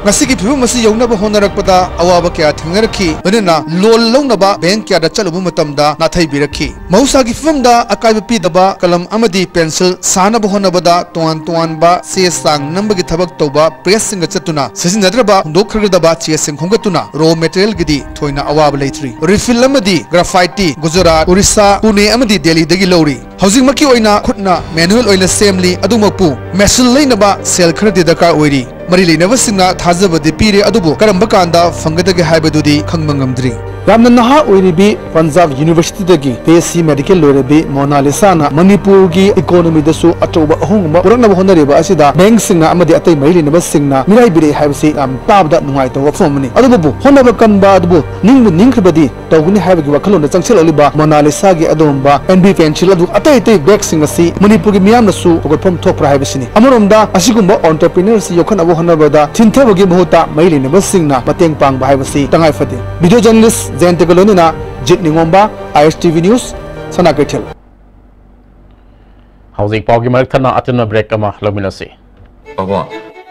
ꯉꯁꯤꯒꯤ ꯐꯤꯕꯝ ꯑꯁꯤ ꯌꯧꯅꯕ ꯍꯣꯠꯅꯔꯛꯄꯗ ꯑꯋꯥꯕ ꯀꯌꯥ ꯊꯦꯡꯅꯔꯛꯈꯤ, ꯂꯣꯏꯅꯅ ꯂꯣꯟ ꯂꯧꯅꯕ ꯕꯦꯡꯛ ꯀꯌꯥꯗ ꯆꯠꯂꯨꯕ ꯃꯇꯝꯗ ꯅꯥꯊꯩꯕꯤꯔꯛꯈꯤ꯫ ꯃꯍꯧꯁꯥꯒꯤ ꯐꯤꯕꯝꯗ ꯑꯀꯥꯏꯕ ꯄꯤꯗꯕ ꯀꯂꯝ ꯑꯃꯗꯤ ꯄꯦꯟꯁꯤꯜ ꯁꯥꯅꯕ ꯍꯣꯠꯅꯕꯗ ꯇꯣꯉꯥꯟ ꯇꯣꯉꯥꯟꯕ ꯆꯦ ꯆꯥꯡ ꯅꯝꯕꯒꯤ ꯊꯕꯛ ꯇꯧꯕ ꯄ꯭ꯔꯦꯁꯁꯤꯡꯒ ꯆꯠꯇꯨꯅ ꯁꯤꯖꯤꯟꯅꯗ꯭ꯔꯕ ꯍꯨꯟꯗꯣꯛꯈ꯭ꯔꯒꯗꯕ ꯆꯦꯁꯤꯡ ꯈꯣꯝꯒꯠꯇꯨꯅ ꯔꯣ ꯃꯦꯇꯔꯤꯌꯦꯜꯒꯤꯗꯤ ꯊꯣꯏꯅ ꯑꯋꯥꯕ ꯂꯩꯇ꯭ꯔꯤ꯫ ꯔꯤꯐꯤꯜ ꯑꯃꯗꯤ ꯒ꯭ꯔꯥꯐꯥꯏꯠꯇꯤ ꯒꯨꯖꯔꯥꯠ, ꯑꯣꯔꯤꯁꯥ, ꯄꯨꯅꯦ ꯑꯃꯗꯤ ꯗꯦꯜꯂꯤꯗꯒꯤ ꯂꯧꯔꯤ꯫ ꯍꯧꯖꯤꯛꯃꯛꯀꯤ ꯑꯣꯏꯅ ꯈꯨꯠꯅ ꯃꯦꯅꯨꯑꯦꯜ ꯑꯣꯏꯅ ꯁꯦꯝꯂꯤ, ꯑꯗꯨꯃꯛꯄꯨ ꯃꯦꯆꯤꯟ ꯂꯩꯅꯕ ꯁꯦꯜ ꯈꯔꯗꯤ ꯗꯔꯀꯥꯔ ꯑꯣꯏꯔꯤ꯫ ꯃꯔꯤ ꯂꯩꯅꯕꯁꯤꯡꯅ ꯊꯥꯖꯕꯗꯤ ꯄꯤꯔꯦ, ꯑꯗꯨꯕꯨ ꯀꯔꯝꯕ ꯀꯥꯟꯗ ꯐꯪꯒꯗꯒꯦ ꯍꯥꯏꯕꯗꯨꯗꯤ ꯈꯪꯕ ꯉꯝꯗ꯭ꯔꯤ꯫ ꯌꯥꯝꯅ ꯅꯍꯥ ꯑꯣꯏꯔꯤꯕꯤ Punjab ꯌꯨꯅꯤꯚꯔꯁꯤꯇꯤꯗꯒꯤ B S C medical ꯂꯣꯏꯔꯕꯤ ꯃꯣꯅꯥꯂꯤꯁꯥꯅ ꯃꯅꯤꯄꯨꯔꯒꯤ ꯏꯀꯣꯅꯣꯃꯤꯗꯁꯨ ꯑꯆꯧꯕ ꯑꯍꯣꯡꯕ ꯄꯨꯔꯛꯅꯕ ꯍꯣꯠꯅꯔꯤꯕ ꯑꯁꯤꯗ ꯕꯦꯡꯛꯁꯤꯡꯅ ꯑꯃꯗꯤ ꯑꯇꯩ ꯃꯔꯤ ꯂꯩꯅꯕꯁꯤꯡꯅ ꯃꯤꯔꯥꯏꯕꯤꯔꯛꯏ ꯍꯥꯏꯕꯁꯤ ꯌꯥꯝ ꯇꯥꯕꯗ ꯅꯨꯡꯉꯥꯏꯇꯕ ꯋꯥꯐꯝ ꯑꯃꯅꯤ꯫ ꯑꯗꯨꯕꯨ ꯍꯣꯠꯅꯕ ꯀꯟꯕ ꯑꯗꯨꯕꯨ ꯅꯤꯡꯕꯨ ꯅꯤꯡꯈ꯭ꯔꯕꯗꯤ ꯇꯧꯒꯅꯤ ꯍꯥꯏꯕꯒꯤ ꯋꯥꯈꯜꯂꯣꯟꯗ ꯆꯪꯁꯤꯜꯂꯛꯂꯤꯕ ꯃꯣꯅꯥꯂꯤꯁꯥꯒꯤ ꯑꯗꯨꯒꯨꯝꯕ ꯑꯦꯟ ꯕꯤ ꯄꯦꯟꯁꯤꯜ ꯑꯗꯨ ꯑꯇꯩ ꯑꯇꯩ ꯕꯦꯒꯁꯤꯡ ꯑꯁꯤ ꯃꯅꯤꯄꯨꯔꯒꯤ ꯃꯤꯌꯥꯝꯅꯁꯨ ꯍꯧꯒꯠꯐꯝ ꯊꯣꯛꯄ꯭ꯔꯥ ꯍꯥꯏꯕꯁꯤꯅꯤ꯫ ꯑꯃꯔꯣꯝꯗ ꯑꯁꯤꯒꯨꯝꯕ entrepreneur ꯑꯁꯤ ꯌꯣꯛꯈꯠꯅꯕ ꯍꯣꯠꯅꯕꯗ ꯊꯤꯟꯊꯕꯒꯤ ꯃꯍꯨꯠꯇ ꯃꯔꯤ ꯂꯩꯅꯕꯁꯤꯡꯅ ꯃꯇꯦꯡ ꯄꯥꯡꯕ ꯍꯥꯏꯕꯁꯤ ꯇꯉꯥꯏ ꯐꯗꯦ꯫ ꯚꯤꯗꯤꯑꯣ ꯖꯔꯅꯦꯂꯤꯁ ꯖꯌꯟꯇꯒ ꯂꯣꯏꯅꯅ ꯖꯤꯠ ꯅꯤꯉꯣꯝꯕ, ꯑꯥꯏ ꯑꯦꯁ ꯇꯤ ꯚꯤ ꯅ꯭ꯌꯨꯁ, ꯁꯅꯥ ꯀꯩꯊꯦꯜ꯫ ꯍꯧꯖꯤꯛ ꯄꯥꯎꯒꯤ ꯃꯔꯛ ꯊꯠꯅ ꯑꯇꯦꯟꯕ ꯕ꯭ꯔꯦꯛ ꯑꯃ ꯂꯧꯃꯤꯟꯅꯁꯤ꯫ ꯄꯥꯕꯨꯡ,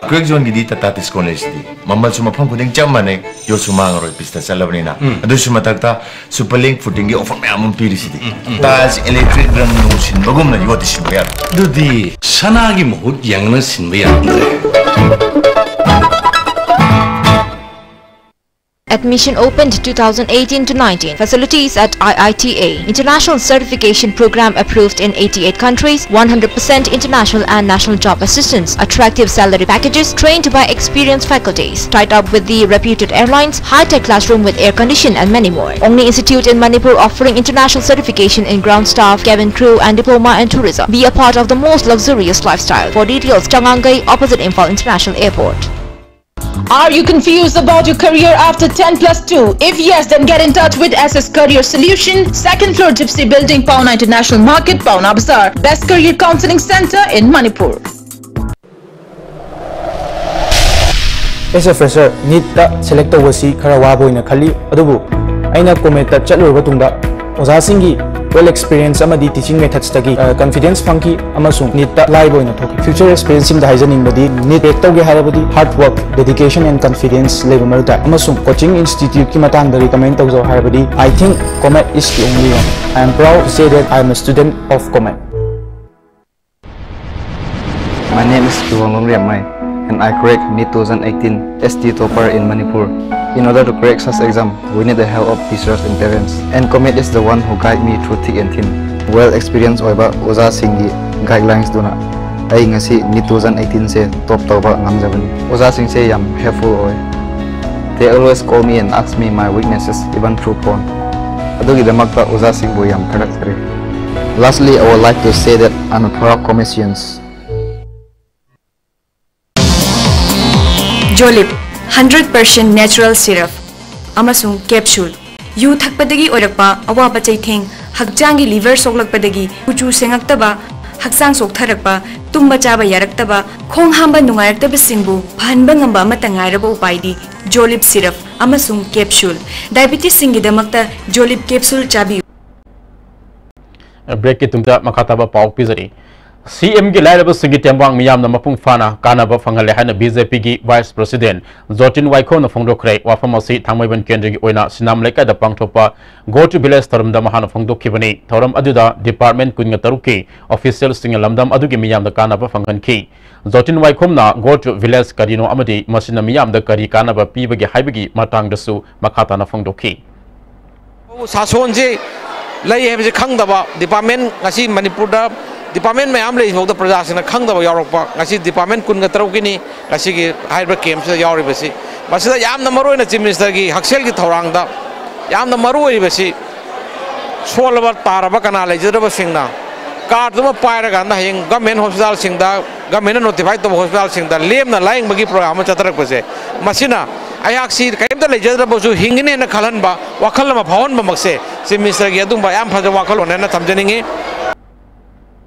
ꯀ꯭ꯔꯦꯛ ꯖꯣꯟꯒꯤꯗꯤ ꯇꯥꯇꯥ ꯇꯤꯁꯀꯣꯟ ꯂꯩꯁꯤꯗꯤ꯫ ꯃꯃꯜꯁꯨ ꯃꯐꯝ ꯈꯨꯗꯤꯡ ꯆꯞ ꯃꯥꯟꯅꯩ, ꯌꯣꯠꯁꯨ ꯃꯥꯡꯉꯔꯣꯏ, ꯄꯤꯁꯇ ꯆꯠꯂꯕꯅꯤꯅ꯫ ꯎꯝ꯫ ꯑꯗꯨꯁꯨ ꯃꯊꯛꯇ ꯁꯨꯄꯔ ꯂꯤꯡ ꯐꯨꯇꯤꯡꯒꯤ ꯑꯣꯐꯔ ꯃꯌꯥꯝ ꯑꯃ ꯄꯤꯔꯤꯁꯤꯗꯤ꯫ ꯎꯝ, ꯎꯝ, ꯎꯝ꯫ ꯇꯥꯏꯜꯁ ꯏꯂꯦꯛꯇ꯭ꯔꯤꯛ ꯔꯪ ꯅꯨꯡ ꯁꯤꯟꯕꯒꯨꯝꯅ ꯌꯣꯠꯇꯤ ꯁꯤꯟꯕ ꯌꯥꯔꯣꯏ꯫ ꯑꯗꯨꯗꯤ ꯁꯅꯥꯒꯤ ꯃꯍꯨꯠ ꯌꯥꯡꯅ ꯁꯤꯟꯕ ꯌꯥꯔꯝꯗ꯭ꯔꯦ꯫ Admission opened two thousand eighteen to nineteen. Facilities at I I T A. International certification program approved in eighty-eight countries, one hundred percent international and national job assistance, attractive salary packages, trained by experienced faculties, tied up with the reputed airlines, high-tech classroom with air condition and many more. Only institute in Manipur offering international certification in ground staff, cabin crew and diploma and tourism. Be a part of the most luxurious lifestyle. For details, Changangei, opposite Imphal International Airport. Are you confused about your career after ten plus two? If yes, then get in touch with S S Career Solution, second floor Gypsy Building, Paona International Market, Paona Bazaar. Best career counseling center in Manipur. As a fresher ꯅꯤꯠꯇ select ꯇꯧꯕꯁꯤ ꯈꯔ ꯋꯥꯕ ꯑꯣꯏꯅ ꯈꯜꯂꯤ, ꯑꯗꯨꯕꯨ ꯑꯩꯅ ꯀꯣꯃꯦꯠꯇ ꯆꯠꯂꯨꯔꯕ ꯇꯨꯡꯗ ꯑꯣꯖꯥꯁꯤꯡꯒꯤ Well experience ꯑꯃꯗꯤ teaching methodsꯇꯒꯤ, ꯑ, confidence ꯐꯪꯈꯤ ꯑꯃꯁꯨꯡ NEETꯇ ꯂꯥꯏꯕ ꯑꯣꯏꯅ ꯊꯣꯛꯈꯤ꯫ Future aspirantꯁꯤꯡꯗ ꯍꯥꯏꯖꯅꯤꯡꯕꯗꯤ, NEET crack ꯇꯧꯒꯦ ꯍꯥꯏꯔꯕꯗꯤ hard work, dedication and confidence ꯂꯩꯕ ꯃꯔꯨ ꯇꯥꯏ꯫ ꯑꯃꯁꯨꯡ coaching instituteꯀꯤ ꯃꯇꯥꯡꯗ recommend ꯇꯧꯖꯧ ꯍꯥꯏꯔꯕꯗꯤ, I think COMET is the only one. I am proud to say that I am a student of COMET. My name is Kiwonglum Riammai, and I cracked NEET two thousand eighteen, S T topper in Manipur. In order to crack such exam, we need the help of teachers and parents, and COMET is the one who guide me through thick and thin. Well experienced ꯑꯣꯏꯕ ꯑꯣꯖꯥꯁꯤꯡꯒꯤ guidelinesꯇꯨꯅ ꯑꯩ ꯉꯁꯤ NEET two thousand eighteenꯁꯦ top ꯇꯧꯕ ꯉꯝꯖꯕꯅꯤ꯫ ꯑꯣꯖꯥꯁꯤꯡꯁꯦ ꯌꯥꯝ helpful ꯑꯣꯏ꯫ They always call me and ask me my weaknesses, even through phone. ꯑꯗꯨꯒꯤꯗꯃꯛꯇ ꯑꯣꯖꯥꯁꯤꯡꯕꯨ ꯌꯥꯝ ꯊꯥꯒꯠꯆꯔꯤ꯫ Lastly, I would like to say that I'm a proud COMETian. Jolib, hundred percent natural syrup ꯑꯃꯁꯨꯡ capsule꯫ U ꯊꯛꯄꯗꯒꯤ ꯑꯣꯏꯔꯛꯄ ꯑꯋꯥꯕ ꯆꯩꯊꯦꯡ, ꯍꯛꯆꯥꯡꯒꯤ liver ꯁꯣꯛꯂꯛꯄꯗꯒꯤ ꯀꯨꯆꯨ ꯁꯦꯡꯉꯛꯇꯕ, ꯍꯛꯆꯥꯡ ꯁꯣꯛꯊꯔꯛꯄ, ꯇꯨꯝꯕ ꯆꯥꯕ ꯌꯥꯔꯛꯇꯕ, ꯈꯣꯡ ꯍꯥꯝꯕ ꯅꯨꯡꯉꯥꯏꯔꯛꯇꯕꯁꯤꯡꯕꯨ ꯐꯍꯟꯕ ꯉꯝꯕ ꯑꯃꯠꯇ ꯉꯥꯏꯔꯕ ꯎꯄꯥꯏꯗꯤ Jolib syrup ꯑꯃꯁꯨꯡ capsule꯫ Diabetesꯁꯤꯡꯒꯤꯗꯃꯛꯇ Jolib capsule ꯆꯥꯕꯤꯌꯨ꯫ Breakꯀꯤ ꯇꯨꯡꯗ ꯃꯈꯥ ꯇꯥꯕ ꯄꯥꯎ ꯄꯤꯖꯔꯤ꯫ CMꯒꯤ ꯂꯥꯏꯔꯕꯁꯤꯡꯒꯤ ꯇꯦꯡꯕꯥꯡ ꯃꯤꯌꯥꯝꯅ ꯃꯄꯨꯡ ꯐꯥꯅ ꯀꯥꯟꯅꯕ ꯐꯪꯍꯜꯂꯦ ꯍꯥꯏꯅ BJPꯒꯤ Vice President ꯖꯣꯇꯤꯟ ꯋꯥꯏꯈꯣꯝꯅ ꯐꯣꯡꯗꯣꯛꯈ꯭ꯔꯦ꯫ ꯋꯥꯐꯝ ꯑꯁꯤ ꯊꯥꯡꯃꯩꯕꯟ ꯀꯦꯟꯗ꯭ꯔꯒꯤ ꯑꯣꯏꯅ ꯁꯤꯅꯥꯝ ꯂꯩꯀꯥꯏꯗ ꯄꯥꯡꯊꯣꯛꯄ Go to Village ꯊꯧꯔꯝꯗ ꯃꯍꯥꯛꯅ ꯐꯣꯡꯗꯣꯛꯈꯤꯕꯅꯤ꯫ ꯊꯧꯔꯝ ꯑꯗꯨꯗ department ꯀꯨꯟꯒ ꯇꯔꯨꯛꯀꯤ officialꯁꯤꯡꯅ ꯂꯝꯗꯝ ꯑꯗꯨꯒꯤ ꯃꯤꯌꯥꯝꯗ ꯀꯥꯟꯅꯕ ꯐꯪꯍꯟꯈꯤ꯫ ꯖꯣꯇꯤꯟ ꯋꯥꯏꯈꯣꯝꯅ Go to Village ꯀꯔꯤꯅꯣ ꯑꯃꯗꯤ ꯃꯁꯤꯅ ꯃꯤꯌꯥꯝꯗ ꯀꯔꯤ ꯀꯥꯟꯅꯕ ꯄꯤꯕꯒꯦ ꯍꯥꯏꯕꯒꯤ ꯃꯇꯥꯡꯗꯁꯨ ꯃꯈꯥ ꯇꯥꯅ ꯐꯣꯡꯗꯣꯛꯈꯤ꯫ ꯁꯥꯁꯣꯟꯁꯤ ꯂꯩ ꯍꯥꯏꯕꯁꯤ ꯈꯪꯗꯕ department, ꯉꯁꯤ ꯃꯅꯤꯄꯨꯔꯗ department ꯃꯌꯥꯝ ꯂꯩꯔꯤꯐꯥꯎꯗ ꯄ꯭ꯔꯖꯥꯁꯤꯡꯅ ꯈꯪꯗꯕ ꯌꯥꯎꯔꯛꯄ꯫ ꯉꯁꯤ department ꯀꯨꯟꯒ ꯇꯔꯨꯛꯀꯤꯅꯤ ꯉꯁꯤꯒꯤ ꯍꯥꯏꯔꯤꯕ campꯁꯤꯗ ꯌꯥꯎꯔꯤꯕꯁꯤ꯫ ꯃꯁꯤꯗ ꯌꯥꯝꯅ ꯃꯔꯨ ꯑꯣꯏꯅ Chief Ministerꯒꯤ ꯍꯛꯁꯦꯜꯒꯤ ꯊꯧꯔꯥꯡꯗ ꯌꯥꯝꯅ ꯃꯔꯨ ꯑꯣꯏꯔꯤꯕꯁꯤ ꯁꯣꯜꯂꯕ, ꯇꯥꯔꯕ, ꯀꯅꯥ ꯂꯩꯖꯗ꯭ꯔꯕꯁꯤꯡꯅ cardꯇꯨꯃ ꯄꯥꯏꯔꯀꯥꯟꯗ ꯍꯌꯦꯡ government hospitalꯁꯤꯡꯗ, governmentꯅ notify ꯇꯧꯕ hospitalꯁꯤꯡꯗ ꯂꯦꯝꯅ ꯂꯥꯌꯦꯡꯕꯒꯤ program ꯑꯃ ꯆꯠꯊꯔꯛꯄꯁꯦ, ꯃꯁꯤꯅ ꯑꯩꯍꯥꯛꯁꯤ ꯀꯔꯤꯝꯇ ꯂꯩꯖꯗ꯭ꯔꯕꯁꯨ ꯍꯤꯡꯒꯅꯤ ꯍꯥꯏꯅ ꯈꯜꯍꯟꯕ ꯋꯥꯈꯜ ꯑꯃ ꯐꯥꯎꯍꯟꯕꯃꯛꯁꯦ Chief Ministerꯒꯤ ꯑꯗꯨꯝꯕ ꯌꯥꯝ ꯐꯖꯕ ꯋꯥꯈꯜꯂꯣꯟ ꯍꯥꯏꯅ ꯊꯝꯖꯅꯤꯡꯉꯤ꯫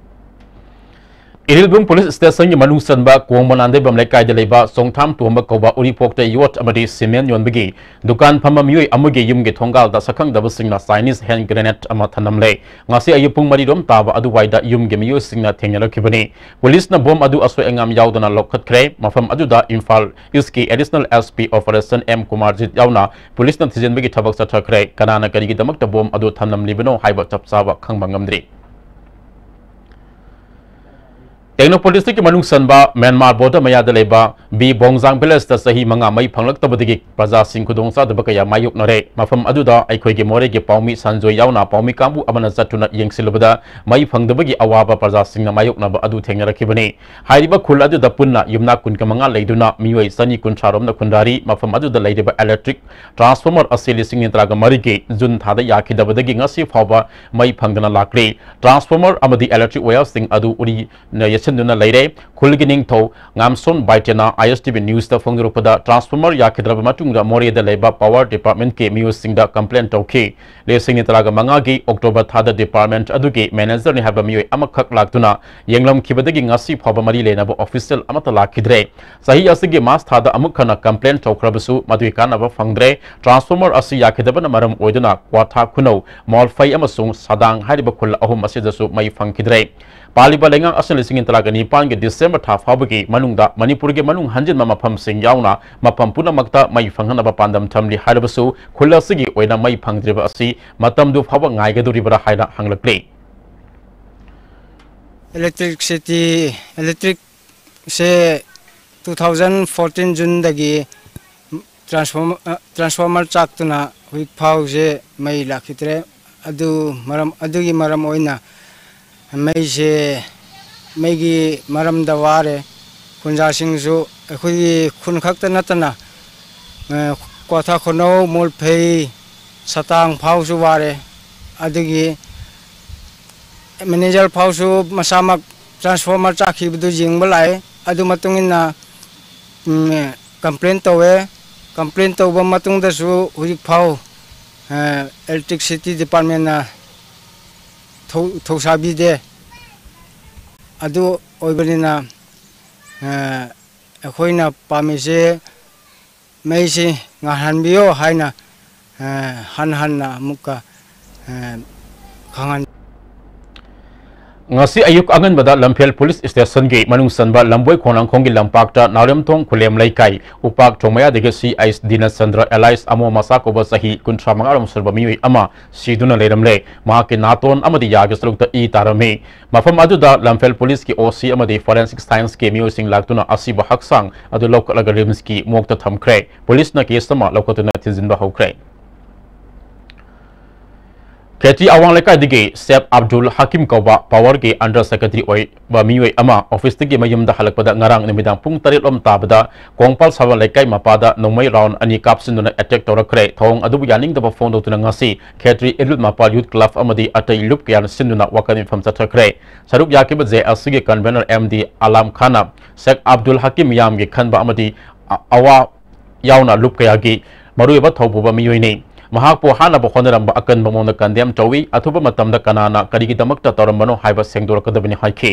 ꯏꯔꯤꯜꯕꯨꯡ ꯄꯨꯂꯤꯁ ꯁ꯭ꯇꯦꯁꯟꯒꯤ ꯃꯅꯨꯡ ꯆꯟꯕ ꯀꯣꯡꯕ ꯅꯥꯟꯗꯩꯕꯝ ꯂꯩꯀꯥꯏꯗ ꯂꯩꯕ ꯆꯣꯡꯊꯥꯝ ꯇꯣꯝꯕ ꯀꯧꯕ ꯎꯔꯤꯄꯣꯛꯇ ꯌꯣꯠ ꯑꯃꯗꯤ ꯁꯤꯃꯦꯟ ꯌꯣꯟꯕꯒꯤ ꯗꯨꯀꯥꯟ ꯐꯝꯕ ꯃꯤꯑꯣꯏ ꯑꯃꯒꯤ ꯌꯨꯝꯒꯤ ꯊꯣꯡꯒꯥꯜꯗ ꯁꯛꯈꯪꯗꯕꯁꯤꯡꯅ Chinese hand grenade ꯑꯃ ꯊꯅꯝꯂꯦ꯫ ꯉꯁꯤ ꯑꯌꯨꯛ ꯄꯨꯡ ꯃꯔꯤꯔꯣꯝ ꯇꯥꯕ ꯑꯗꯨꯋꯥꯏꯗ ꯌꯨꯝꯒꯤ ꯃꯤꯑꯣꯏꯁꯤꯡꯅ ꯊꯦꯡꯅꯔꯛꯈꯤꯕꯅꯤ꯫ ꯄꯨꯂꯤꯁꯅ ꯕꯣꯝ ꯑꯗꯨ ꯑꯁꯣꯏ ꯑꯉꯥꯝ ꯌꯥꯎꯗꯅ ꯂꯧꯈꯠꯈ꯭ꯔꯦ꯫ ꯃꯐꯝ ꯑꯗꯨꯗ ꯏꯝꯐꯥꯜ ꯏꯁꯀꯤ additional S P operation M Kumarjit ꯌꯥꯎꯅ ꯄꯨꯂꯤꯁꯅ ꯊꯤꯖꯤꯟꯕꯒꯤ ꯊꯕꯛ ꯆꯠꯊꯈ꯭ꯔꯦ꯫ ꯀꯅꯥꯅ ꯀꯔꯤꯒꯤꯗꯃꯛꯇ ꯕꯣꯝ ꯑꯗꯨ ꯊꯝꯂꯝꯂꯤꯕꯅꯣ ꯍꯥꯏꯕ ꯆꯞ ꯆꯥꯕ ꯈꯪꯕ ꯉꯝꯗ꯭ꯔꯤ꯫ ꯇꯦꯡꯅꯧꯄꯜ ꯗꯤꯁꯇ꯭ꯔꯤꯛꯀꯤ ꯃꯅꯨꯡ ꯆꯟꯕ ꯃ꯭ꯌꯥꯟꯃꯥꯔ ꯕꯣꯔꯗꯔ ꯃꯌꯥꯗ ꯂꯩꯕ ꯕꯤ ꯕꯣꯡꯖꯥꯡ ꯚꯤꯂꯦꯖꯇ ꯆꯍꯤ ꯃꯉꯥ ꯃꯩ ꯐꯪꯂꯛꯇꯕꯗꯒꯤ ꯄ꯭ꯔꯖꯥꯁꯤꯡ ꯈꯨꯗꯣꯡꯆꯥꯗꯕ ꯀꯌꯥ ꯃꯥꯌꯣꯛꯅꯔꯦ꯫ ꯃꯐꯝ ꯑꯗꯨꯗ ꯑꯩꯈꯣꯏꯒꯤ ꯃꯣꯔꯦꯒꯤ ꯄꯥꯎꯃꯤ ꯁꯟꯖꯣꯏ ꯌꯥꯎꯅ ꯄꯥꯎꯃꯤ ꯀꯥꯡꯕꯨ ꯑꯃꯅ ꯆꯠꯇꯨꯅ ꯌꯦꯡꯁꯤꯜꯂꯨꯕꯗ ꯃꯩ ꯐꯪꯗꯕꯒꯤ ꯑꯋꯥꯕ ꯄ꯭ꯔꯖꯥꯁꯤꯡꯅ ꯃꯥꯌꯣꯛꯅꯕ ꯑꯗꯨ ꯊꯦꯡꯅꯔꯛꯈꯤꯕꯅꯤ꯫ ꯍꯥꯏꯔꯤꯕ ꯈꯨꯜ ꯑꯗꯨꯗ ꯄꯨꯟꯅ ꯌꯨꯝꯅꯥꯛ ꯀꯨꯟꯒ ꯃꯉꯥ ꯂꯩꯗꯨꯅ ꯃꯤꯑꯣꯏ ꯆꯅꯤ ꯀꯨꯟꯊ꯭ꯔꯥ ꯔꯣꯝꯅ ꯈꯨꯟꯗꯥꯔꯤ꯫ ꯃꯐꯝ ꯑꯗꯨꯗ ꯂꯩꯔꯤꯕ electric transformer ꯑꯁꯤ ꯂꯤꯁꯤꯡ ꯅꯤꯇꯔꯥꯒ ꯃꯔꯤꯒꯤ ꯖꯨꯟ ꯊꯥꯗ ꯌꯥꯈꯤꯗꯕꯗꯒꯤ ꯉꯁꯤ ꯐꯥꯎꯕ ꯃꯩ ꯐꯪꯗꯅ ꯂꯥꯛꯂꯤ꯫ Transformer ꯑꯃꯗꯤ electric wireꯁꯤꯡ ꯑꯗꯨ ꯎꯔꯤꯅ ꯌꯦꯠꯁꯤꯟꯗꯨꯅ ꯂꯩꯔꯦ꯫ ꯈꯨꯜꯒꯤ ꯅꯤꯡꯊꯧ ꯉꯥꯝꯁꯣꯟ ꯕꯥꯏꯇꯦꯅ I S T V Newsꯇ ꯐꯣꯡꯗꯣꯔꯛꯄꯗ, transformer ꯌꯥꯈꯤꯗ꯭ꯔꯕ ꯃꯇꯨꯡꯗ ꯃꯣꯔꯦꯗ ꯂꯩꯕ power departmentꯀꯤ ꯃꯤꯑꯣꯏꯁꯤꯡꯗ complain ꯇꯧꯈꯤ꯫ ꯂꯤꯁꯤꯡ ꯅꯤꯇꯔꯥꯒ ꯃꯉꯥꯒꯤ October ꯊꯥꯗ department ꯑꯗꯨꯒꯤ managerꯅꯤ ꯍꯥꯏꯕ ꯃꯤꯑꯣꯏ ꯑꯃꯈꯛ ꯂꯥꯛꯇꯨꯅ ꯌꯦꯡꯂꯝꯈꯤꯕꯗꯒꯤ ꯉꯁꯤ ꯐꯥꯎꯕ ꯃꯔꯤ ꯂꯩꯅꯕ official ꯑꯃꯠꯇ ꯂꯥꯛꯈꯤꯗ꯭ꯔꯦ꯫ ꯆꯍꯤ ꯑꯁꯤꯒꯤ March ꯊꯥꯗ ꯑꯃꯨꯛ ꯍꯟꯅ complain ꯇꯧꯈ꯭ꯔꯕꯁꯨ ꯃꯗꯨꯒꯤ ꯀꯥꯟꯅꯕ ꯐꯪꯗ꯭ꯔꯦ꯫ Transformer ꯑꯁꯤ ꯌꯥꯈꯤꯗꯕꯅ ꯃꯔꯝ ꯑꯣꯏꯗꯨꯅ ꯀ꯭ꯋꯥꯊꯥ ꯈꯨꯅꯧ, ꯃꯣꯜꯐꯩ ꯑꯃꯁꯨꯡ ꯁꯥꯗꯥꯡ ꯍꯥꯏꯔꯤꯕ ꯈꯨꯜ ꯑꯍꯨꯝ ꯑꯁꯤꯗꯁꯨ ꯃꯩ ꯐꯪꯈꯤꯗ꯭ꯔꯦ꯫ ꯄꯥꯜꯂꯤꯕ ꯂꯩꯉꯥꯛ ꯑꯁꯤꯅ ꯂꯤꯁꯤꯡ ꯇꯔꯥꯒ ꯅꯤꯄꯥꯟꯒꯤ December ꯊꯥ ꯐꯥꯎꯕꯒꯤ ꯃꯅꯨꯡꯗ ꯃꯅꯤꯄꯨꯔꯒꯤ ꯃꯅꯨꯡ ꯍꯟꯖꯤꯟꯕ ꯃꯐꯝꯁꯤꯡ ꯌꯥꯎꯅ ꯃꯐꯝ ꯄꯨꯝꯅꯃꯛꯇ ꯃꯩ ꯐꯪꯍꯟꯅꯕ ꯄꯥꯟꯗꯝ ꯊꯝꯂꯤ ꯍꯥꯏꯔꯕꯁꯨ, ꯈꯨꯜ ꯑꯁꯤꯒꯤ ꯑꯣꯏꯅ ꯃꯩ ꯐꯪꯗ꯭ꯔꯤꯕ ꯑꯁꯤ ꯃꯇꯝꯗꯨ ꯐꯥꯎꯕ ꯉꯥꯏꯒꯗꯧꯔꯤꯕ꯭ꯔꯥ ꯍꯥꯏꯅ ꯍꯪꯂꯛꯂꯤ꯫ Electricity, electricꯁꯦ two thousand fourteen Juneꯗꯒꯤ transformer, ꯑ, transformer ꯆꯥꯛꯇꯨꯅ ꯍꯧꯖꯤꯛ ꯐꯥꯎꯁꯦ ꯃꯩ ꯂꯥꯛꯈꯤꯗ꯭ꯔꯦ꯫ ꯑꯗꯨ ꯃꯔꯝ, ꯑꯗꯨꯒꯤ ꯃꯔꯝ ꯑꯣꯏꯅ ꯃꯩꯁꯦ, ꯃꯩꯒꯤ ꯃꯔꯝꯗ ꯋꯥꯔꯦ꯫ ꯈꯨꯟꯖꯥꯁꯤꯡꯁꯨ ꯑꯩꯈꯣꯏꯒꯤ ꯈꯨꯟ ꯈꯛꯇ ꯅꯠꯇꯅ, ꯑ, ꯀ꯭ꯋꯥꯊꯥ ꯈꯨꯅꯧ, ꯃꯣꯜꯐꯩ, ꯁꯇꯥꯡ ꯐꯥꯎꯁꯨ ꯋꯥꯔꯦ꯫ ꯑꯗꯨꯒꯤ manager ꯐꯥꯎꯁꯨ ꯃꯁꯥꯃꯛ transformer ꯆꯥꯛꯈꯤꯕꯗꯨ ꯌꯦꯡꯕ ꯂꯥꯛꯑꯦ꯫ ꯑꯗꯨ ꯃꯇꯨꯡ ꯏꯟꯅ, ꯎꯝ, complain ꯇꯧꯋꯦ꯫ Complain ꯇꯧꯕ ꯃꯇꯨꯡꯗꯁꯨ ꯍꯧꯖꯤꯛ ꯐꯥꯎ, ꯑ, electricity departmentꯅ ꯊꯧ-, ꯊꯧꯁꯥꯕꯤꯗꯦ꯫ ꯑꯗꯨ ꯑꯣꯏꯕꯅꯤꯅ, ꯑ, ꯑꯩꯈꯣꯏꯅ ꯄꯥꯝꯃꯤꯁꯦ ꯃꯩꯁꯤ ꯉꯥꯟꯍꯟꯕꯤꯌꯣ ꯍꯥꯏꯅ, ꯑ, ꯍꯟꯅ ꯍꯟꯅ ꯑꯃꯨꯛꯀ, ꯑ, ꯈꯪꯍꯟ- ꯉꯁꯤ ꯑꯌꯨꯛ ꯑꯉꯟꯕꯗ ꯂꯝꯐꯦꯜ ꯄꯨꯂꯤꯁ ꯁ꯭ꯇꯦꯁꯟꯒꯤ ꯃꯅꯨꯡ ꯆꯟꯕ ꯂꯝꯕꯣꯏ ꯈꯣꯡꯅꯥꯡꯈꯣꯡꯒꯤ ꯂꯝꯄꯥꯛꯇ ꯅꯥꯎꯔꯦꯝꯊꯣꯡ ꯈꯨꯂꯦꯝ ꯂꯩꯀꯥꯏ ꯎꯄꯥꯛ ꯊꯣꯡꯃꯌꯥꯗꯒꯤ ꯁꯤ ꯑꯩꯆ ꯗꯤꯅꯆꯟꯗ꯭ꯔ ꯑꯦꯂꯥꯏꯁ ꯑꯃꯣ ꯃꯆꯥ ꯀꯧꯕ ꯆꯍꯤ ꯀꯨꯟꯊ꯭ꯔꯥ ꯃꯉꯥꯔꯣꯝ ꯁꯨꯔꯕ ꯃꯤꯑꯣꯏ ꯑꯃ ꯁꯤꯗꯨꯅ ꯂꯩꯔꯝꯂꯦ꯫ ꯃꯍꯥꯛꯀꯤ ꯅꯥꯇꯣꯟ ꯑꯃꯗꯤ ꯌꯥꯒꯤ ꯁꯔꯨꯛꯇ ꯏ ꯇꯥꯔꯝꯃꯤ꯫ ꯃꯐꯝ ꯑꯗꯨꯗ ꯂꯝꯐꯦꯜ ꯄꯨꯂꯤꯁꯀꯤ ꯑꯣ ꯁꯤ ꯑꯃꯗꯤ ꯐꯣꯔꯦꯟꯁꯤꯛ ꯁꯥꯏꯟꯁꯀꯤ ꯃꯤꯑꯣꯏꯁꯤꯡ ꯂꯥꯛꯇꯨꯅ ꯑꯁꯤꯕ ꯍꯛꯆꯥꯡ ꯑꯗꯨ ꯂꯧꯈꯠꯂꯒ ꯔꯤꯝꯁꯀꯤ ꯃꯣꯔꯒꯇ ꯊꯝꯈ꯭ꯔꯦ꯫ ꯄꯨꯂꯤꯁꯅ ꯀꯦꯁ ꯑꯃ ꯂꯧꯈꯠꯇꯨꯅ ꯊꯤꯖꯤꯟꯕ ꯍꯧꯈ꯭ꯔꯦ꯫ ꯈꯦꯇ꯭ꯔꯤ ꯑꯋꯥꯡ ꯂꯩꯀꯥꯏꯗꯒꯤ ꯁꯦꯐ ꯑꯕꯗꯨꯜ ꯍꯀꯤꯝ ꯀꯧꯕ ꯄꯥꯋꯔꯒꯤ ꯑꯟꯗꯔ ꯁꯦꯀ꯭ꯔꯦꯇꯔꯤ ꯑꯣꯏꯕ ꯃꯤꯑꯣꯏ ꯑꯃ ꯑꯣꯐꯤꯁꯇꯒꯤ ꯃꯌꯨꯝꯗ ꯍꯜꯂꯛꯄꯗ ꯉꯔꯥꯡ ꯅꯨꯃꯤꯗꯥꯡ ꯄꯨꯡ ꯇꯔꯦꯠ ꯂꯣꯝ ꯇꯥꯕꯗ ꯀꯣꯡꯄꯥꯜ ꯁꯥꯕ ꯂꯩꯀꯥꯏ ꯃꯄꯥꯗ ꯅꯣꯡꯃꯩ ꯔꯥꯎꯟ ꯑꯅꯤ ꯀꯥꯞꯁꯤꯟꯗꯨꯅ ꯑꯦꯇꯦꯛ ꯇꯧꯔꯛꯈ꯭ꯔꯦ꯫ ꯊꯧꯑꯣꯡ ꯑꯗꯨꯕꯨ ꯌꯥꯅꯤꯡꯗꯕ ꯐꯣꯡꯗꯣꯛꯇꯨꯅ ꯉꯁꯤ ꯈꯦꯇ꯭ꯔꯤ ꯏꯔꯨꯠ ꯃꯄꯥ ꯌꯨꯠ ꯀ꯭ꯂꯕ ꯑꯃꯗꯤ ꯑꯇꯩ ꯂꯨꯞ ꯀꯌꯥꯅ ꯁꯤꯟꯗꯨꯅ ꯋꯥꯀꯠ ꯃꯤꯐꯝ ꯆꯠꯊꯈ꯭ꯔꯦ꯫ ꯁꯔꯨꯛ ꯌꯥꯈꯤꯕ ꯖꯦ ꯑꯦꯜ ꯁꯤꯒꯤ ꯀꯟꯚꯦꯅꯔ ꯑꯦꯝ ꯗꯤ ꯑꯂꯥꯝ ꯈꯥꯟꯅ ꯁꯦꯈ ꯑꯕꯗꯨꯜ ꯍꯀꯤꯝ ꯃꯤꯌꯥꯝꯒꯤ ꯈꯟꯕ ꯑꯃꯗꯤ ꯑ-, ꯑꯋꯥ ꯌꯥꯎꯅ ꯂꯨꯞ ꯀꯌꯥꯒꯤ ꯃꯔꯨꯑꯣꯏꯕ ꯊꯧꯄꯨꯕ ꯃꯤꯑꯣꯏꯅꯤ꯫ ꯃꯍꯥꯛꯄꯨ ꯍꯥꯠꯅꯕ ꯍꯣꯠꯅꯔꯝꯕ ꯑꯀꯟꯕ ꯃꯑꯣꯡꯗ ꯀꯟꯗꯦꯝ ꯇꯧꯏ꯫ ꯑꯊꯨꯕ ꯃꯇꯝꯗ ꯀꯅꯥꯅ ꯀꯔꯤꯒꯤꯗꯃꯛꯇ ꯇꯧꯔꯝꯕꯅꯣ ꯍꯥꯏꯕ ꯁꯦꯡꯗꯣꯔꯛꯀꯗꯕꯅꯤ ꯍꯥꯏꯈꯤ꯫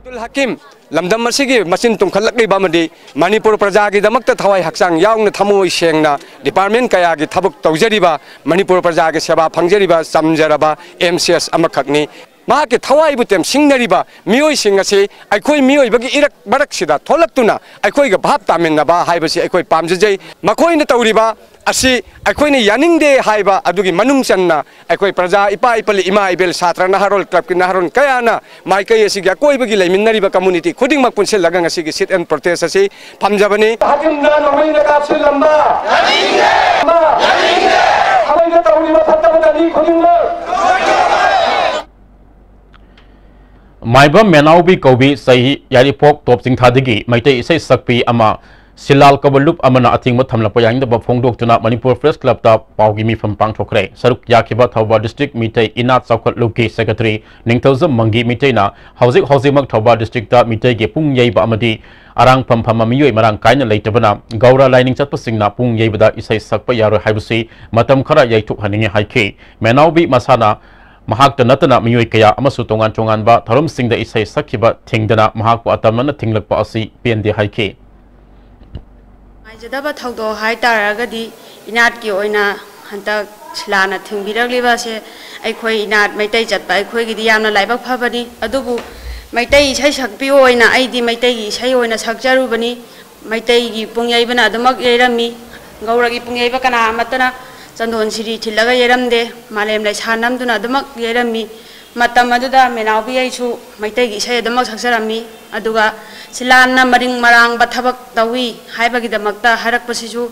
ꯑꯕꯗꯨꯜ ꯍꯀꯤꯝ ꯂꯝꯗꯝ ꯑꯁꯤꯒꯤ ꯃꯆꯤꯟ ꯇꯨꯝꯈꯠꯂꯛꯂꯤꯕ ꯑꯃꯗꯤ ꯃꯅꯤꯄꯨꯔ ꯄ꯭ꯔꯖꯥꯒꯤꯗꯃꯛꯇ ꯊꯋꯥꯏ ꯍꯛꯆꯥꯡ ꯌꯥꯎꯅ ꯊꯃꯣꯏ ꯁꯦꯡꯅ ꯗꯤꯄꯥꯔꯠꯃꯦꯟ ꯀꯌꯥꯒꯤ ꯊꯕꯛ ꯇꯧꯖꯔꯤꯕ, ꯃꯅꯤꯄꯨꯔ ꯄ꯭ꯔꯖꯥꯒꯤ ꯁꯦꯕꯥ ꯐꯪꯖꯔꯤꯕ ꯆꯝꯖꯔꯕ ꯑꯦꯝ ꯁꯤ ꯑꯦꯁ ꯑꯃꯈꯛꯅꯤ꯫ ꯃꯍꯥꯛꯀꯤ ꯊꯋꯥꯏꯕꯨ ꯇꯦꯝꯁꯤꯡꯅꯔꯤꯕ ꯃꯤꯑꯣꯏꯁꯤꯡ ꯑꯁꯤ ꯑꯩꯈꯣꯏ ꯃꯤꯑꯣꯏꯕꯒꯤ ꯏꯔꯛ ꯃꯔꯛꯁꯤꯗ ꯊꯣꯛꯂꯛꯇꯨꯅ ꯑꯩꯈꯣꯏꯒ ꯚꯥꯞ ꯇꯥꯃꯤꯟꯅꯕ ꯍꯥꯏꯕꯁꯤ ꯑꯩꯈꯣꯏ ꯄꯥꯝꯖꯖꯩ꯫ ꯃꯈꯣꯏꯅ ꯇꯧꯔꯤꯕ ꯑꯁꯤ ꯑꯩꯈꯣꯏꯅ ꯌꯥꯅꯤꯡꯗꯦ ꯍꯥꯏꯕ ꯑꯗꯨꯒꯤ ꯃꯅꯨꯡ ꯆꯟꯅ ꯑꯩꯈꯣꯏ ꯄ꯭ꯔꯖꯥ, ꯏꯄꯥ ꯏꯄꯜ, ꯏꯃꯥ ꯏꯕꯦꯜ, ꯁꯥꯇ꯭ꯔ ꯅꯍꯥꯔꯣꯜ ꯀ꯭ꯂꯕꯀꯤ ꯅꯍꯥꯔꯣꯜ ꯀꯌꯥꯅ ꯃꯥꯏꯀꯩ ꯑꯁꯤꯒꯤ ꯑꯀꯣꯏꯕꯒꯤ ꯂꯩꯃꯤꯟꯅꯔꯤꯕ ꯀꯝꯃꯨꯅꯤꯇꯤ ꯈꯨꯗꯤꯡꯃꯛ ꯄꯨꯟꯁꯤꯜꯂꯒ ꯉꯁꯤꯒꯤ ꯁꯤꯠ ꯑꯦꯟ ꯄ꯭ꯔꯣꯇꯦꯁ ꯑꯁꯤ ꯐꯝꯖꯕꯅꯤ꯫ ꯍꯥꯀꯤꯝꯅ ꯅꯣꯡꯃꯩꯅ ꯀꯥꯞꯁꯤꯜꯂꯝꯕ ꯊꯃꯣꯏꯗ ꯇꯧꯔꯤꯕ ꯐꯠꯇꯕ ꯇꯟꯍꯤ ꯈꯨꯗꯤꯡꯃꯛ ꯃꯥꯏꯕꯝ ꯃꯦꯅꯥꯎꯕꯤ ꯀꯧꯕꯤ ꯆꯍꯤ ꯌꯥꯏꯔꯤꯄꯣꯛ ꯇꯣꯞ ꯆꯤꯡꯊꯥꯗꯒꯤ ꯃꯩꯇꯩ ꯏꯁꯩ ꯁꯛꯄꯤ ꯑꯃ ꯁꯤꯂꯥꯜ ꯀꯧꯕ ꯂꯨꯞ ꯑꯃꯅ ꯑꯊꯤꯡꯕ ꯊꯝꯂꯛꯄ ꯌꯥꯅꯤꯡꯗꯕ ꯐꯣꯡꯗꯣꯛꯇꯨꯅ ꯃꯅꯤꯄꯨꯔ ꯄ꯭ꯔꯦꯁ ꯀ꯭ꯂꯕꯇ ꯄꯥꯎꯒꯤ ꯃꯤꯐꯝ ꯄꯥꯡꯊꯣꯛꯈ꯭ꯔꯦ꯫ ꯁꯔꯨꯛ ꯌꯥꯈꯤꯕ ꯊꯧꯕꯥꯜ ꯗꯤꯁꯇ꯭ꯔꯤꯛ ꯃꯤꯇꯩ ꯏꯅꯥꯠ ꯆꯥꯎꯈꯠ ꯂꯨꯞꯀꯤ ꯁꯦꯀ꯭ꯔꯦꯇꯔꯤ ꯅꯤꯡꯊꯧꯖꯝ ꯃꯪꯒꯤ ꯃꯤꯇꯩꯅ ꯍꯧꯖꯤꯛ ꯍꯧꯖꯤꯛꯃꯛ ꯊꯧꯕꯥꯜ ꯗꯤꯁꯇ꯭ꯔꯤꯛꯇ ꯃꯤꯇꯩꯒꯤ ꯄꯨꯡ ꯌꯩꯕ ꯑꯃꯗꯤ ꯑꯔꯥꯡꯐꯝ ꯐꯝꯕ ꯃꯤꯑꯣꯏ ꯃꯔꯥꯡ ꯀꯥꯏꯅ ꯂꯩꯇꯕꯅ ꯒꯧꯔ ꯂꯥꯏꯅꯤꯡ ꯆꯠꯄꯁꯤꯡꯅ ꯄꯨꯡ ꯌꯩꯕꯗ ꯏꯁꯩ ꯁꯛꯄ ꯌꯥꯔꯣꯏ ꯍꯥꯏꯕꯁꯤ ꯃꯇꯝ ꯈꯔ ꯌꯩꯊꯣꯛꯍꯟꯅꯤꯡꯉꯤ ꯍꯥꯏꯈꯤ꯫ ꯃꯦꯅꯥꯎꯕꯤ ꯃꯁꯥꯅ ꯃꯍꯥꯛꯇ ꯅꯠꯇꯅ ꯃꯤꯑꯣꯏ ꯀꯌꯥ ꯑꯃꯁꯨ ꯇꯣꯉꯥꯟ ꯇꯣꯉꯥꯟꯕ ꯊꯧꯔꯝꯁꯤꯡꯗ ꯏꯁꯩ ꯁꯛꯈꯤꯕ ꯊꯤꯡꯗꯅ ꯃꯍꯥꯛꯄꯨ ꯑꯇꯝꯅꯅ ꯊꯤꯡꯂꯛꯄ ꯑꯁꯤ ꯄꯦꯟꯗꯦ ꯍꯥꯏꯈꯤ꯫ ꯅꯨꯡꯉꯥꯏꯖꯗꯕ ꯊꯧꯗꯣꯛ ꯍꯥꯏꯇꯥꯔꯒꯗꯤ, ꯏꯅꯥꯠꯀꯤ ꯑꯣꯏꯅ ꯍꯟꯗꯛ ꯁꯤꯂꯥꯅ ꯊꯤꯡꯕꯤꯔꯛꯂꯤꯕ ꯑꯁꯦ ꯑꯩꯈꯣꯏ ꯏꯅꯥꯠ ꯃꯩꯇꯩ ꯆꯠꯄ ꯑꯩꯈꯣꯏꯒꯤꯗꯤ ꯌꯥꯝꯅ ꯂꯥꯏꯕꯛ ꯐꯕꯅꯤ꯫ ꯑꯗꯨꯕꯨ ꯃꯩꯇꯩ ꯏꯁꯩ ꯁꯛꯄꯤꯌꯣ ꯑꯣꯏꯅ ꯑꯩꯗꯤ ꯃꯩꯇꯩꯒꯤ ꯏꯁꯩ ꯑꯣꯏꯅ ꯁꯛꯆꯔꯨꯕꯅꯤ꯫ ꯃꯩꯇꯩꯒꯤ ꯄꯨꯡ ꯌꯩꯕꯅ ꯑꯗꯨꯃꯛ ꯌꯩꯔꯝꯃꯤ꯫ ꯒꯧꯔꯒꯤ ꯄꯨꯡ ꯌꯩꯕ ꯀꯅꯥ ꯑꯃꯠꯇꯅ ꯆꯟꯗꯣꯟ ꯁꯤꯔꯤ ꯊꯤꯜꯂꯒ ꯌꯩꯔꯝꯗꯦ꯫ ꯃꯥꯂꯦꯝ ꯂꯩꯁꯥ ꯅꯝꯗꯨꯅ ꯑꯗꯨꯃꯛ ꯌꯩꯔꯝꯃꯤ꯫ ꯃꯇꯝ ꯑꯗꯨꯗ ꯃꯦꯅꯥꯎꯕꯤ ꯑꯩꯁꯨ ꯃꯩꯇꯩꯒꯤ ꯏꯁꯩ ꯑꯗꯨꯃꯛ ꯁꯛꯆꯔꯝꯃꯤ꯫ ꯑꯗꯨꯒ ꯁꯤꯂꯥꯟꯅ ꯃꯔꯤꯡ ꯃꯔꯥꯡꯕ ꯊꯕꯛ ꯇꯧꯏ ꯍꯥꯏꯕꯒꯤꯗꯃꯛꯇ ꯍꯥꯏꯔꯛꯄꯁꯤꯁꯨ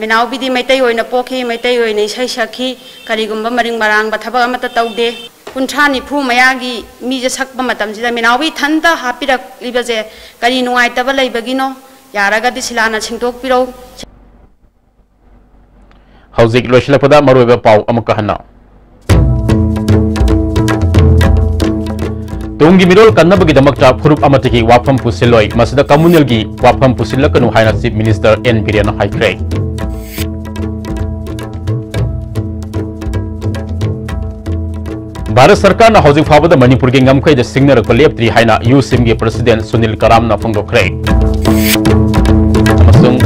ꯃꯦꯅꯥꯎꯕꯤꯗꯤ ꯃꯩꯇꯩ ꯑꯣꯏꯅ ꯄꯣꯛꯈꯤ, ꯃꯩꯇꯩ ꯑꯣꯏꯅ ꯏꯁꯩ ꯁꯛꯈꯤ, ꯀꯔꯤꯒꯨꯝꯕ ꯃꯔꯤꯡ ꯃꯔꯥꯡꯕ ꯊꯕꯛ ꯑꯃꯠꯇ ꯇꯧꯗꯦ꯫ ꯀꯨꯟꯊ꯭ꯔꯥ ꯅꯤꯐꯨ ꯃꯌꯥꯒꯤ ꯃꯤꯁꯦ ꯁꯛꯄ ꯃꯇꯝꯁꯤꯗ ꯃꯦꯅꯥꯎꯕꯤ ꯏꯊꯟꯇ ꯍꯥꯞꯄꯤꯔꯛꯂꯤꯕꯁꯦ ꯀꯔꯤ ꯅꯨꯡꯉꯥꯏꯇꯕ ꯂꯩꯕꯒꯤꯅꯣ? ꯌꯥꯔꯒꯗꯤ ꯁꯤꯂꯥꯅ ꯁꯦꯡꯗꯣꯛꯄꯤꯔꯧ꯫ ꯍꯧꯖꯤꯛ ꯂꯣꯏꯁꯤꯜꯂꯛꯄꯗ ꯃꯔꯨꯑꯣꯏꯕ ꯄꯥꯎ ꯑꯃꯨꯛꯀ ꯍꯟꯅ꯫ ꯇꯨꯡꯒꯤ ꯃꯤꯔꯣꯜ ꯀꯟꯅꯕꯒꯤꯗꯃꯛꯇ ꯐꯨꯔꯨꯞ ꯑꯃꯠꯇꯒꯤ ꯋꯥꯐꯝ ꯄꯨꯁꯤꯜꯂꯣꯏ, ꯃꯁꯤꯗ ꯀꯝꯃꯨꯅꯦꯜꯒꯤ ꯋꯥꯐꯝ ꯄꯨꯁꯤꯜꯂꯛꯀꯅꯨ ꯍꯥꯏꯅ Chief Minister N ꯕꯤꯔꯦꯟꯅ ꯍꯥꯏꯈ꯭ꯔꯦ꯫ ꯚꯥꯔꯠ ꯁꯔꯀꯥꯔꯅ ꯍꯧꯖꯤꯛ ꯐꯥꯎꯕꯗ ꯃꯅꯤꯄꯨꯔꯒꯤ ꯉꯝꯈꯩꯗ ꯁꯤꯡꯅꯔꯛꯄ ꯂꯦꯞꯇ꯭ꯔꯤ ꯍꯥꯏꯅ ꯌꯨꯁꯤꯝꯒꯤ President ꯁꯨꯅꯤꯜ ꯀꯔꯥꯝꯅ ꯐꯣꯡꯗꯣꯛꯈ꯭ꯔꯦ꯫ ꯑꯃꯁꯨꯡ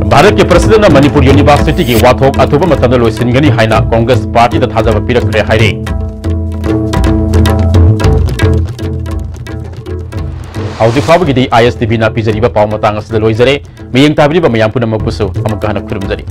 ꯚꯥꯔꯠꯀꯤ Presidentꯅ ꯃꯅꯤꯄꯨꯔ Universityꯒꯤ ꯋꯥꯊꯣꯛ ꯑꯊꯨꯕ ꯃꯇꯝꯗ ꯂꯣꯏꯁꯤꯟꯒꯅꯤ ꯍꯥꯏꯅ Congress Partyꯗ ꯊꯥꯖꯕ ꯄꯤꯔꯛꯈ꯭ꯔꯦ ꯍꯥꯏꯔꯤ꯫ ꯍꯧꯖꯤꯛ ꯐꯥꯎꯕꯒꯤꯗꯤ ISTVꯅ ꯄꯤꯖꯔꯤꯕ ꯄꯥꯎ ꯃꯇꯥꯡ ꯑꯁꯤꯗ ꯂꯣꯏꯖꯔꯦ꯫ ꯃꯤꯠꯌꯦꯡ ꯇꯥꯕꯤꯔꯤꯕ ꯃꯌꯥꯝ ꯄꯨꯝꯅꯃꯛꯄꯨꯁꯨ ꯑꯃꯨꯛꯀ ꯍꯟꯅ ꯈꯨꯔꯨꯝꯖꯔꯤ꯫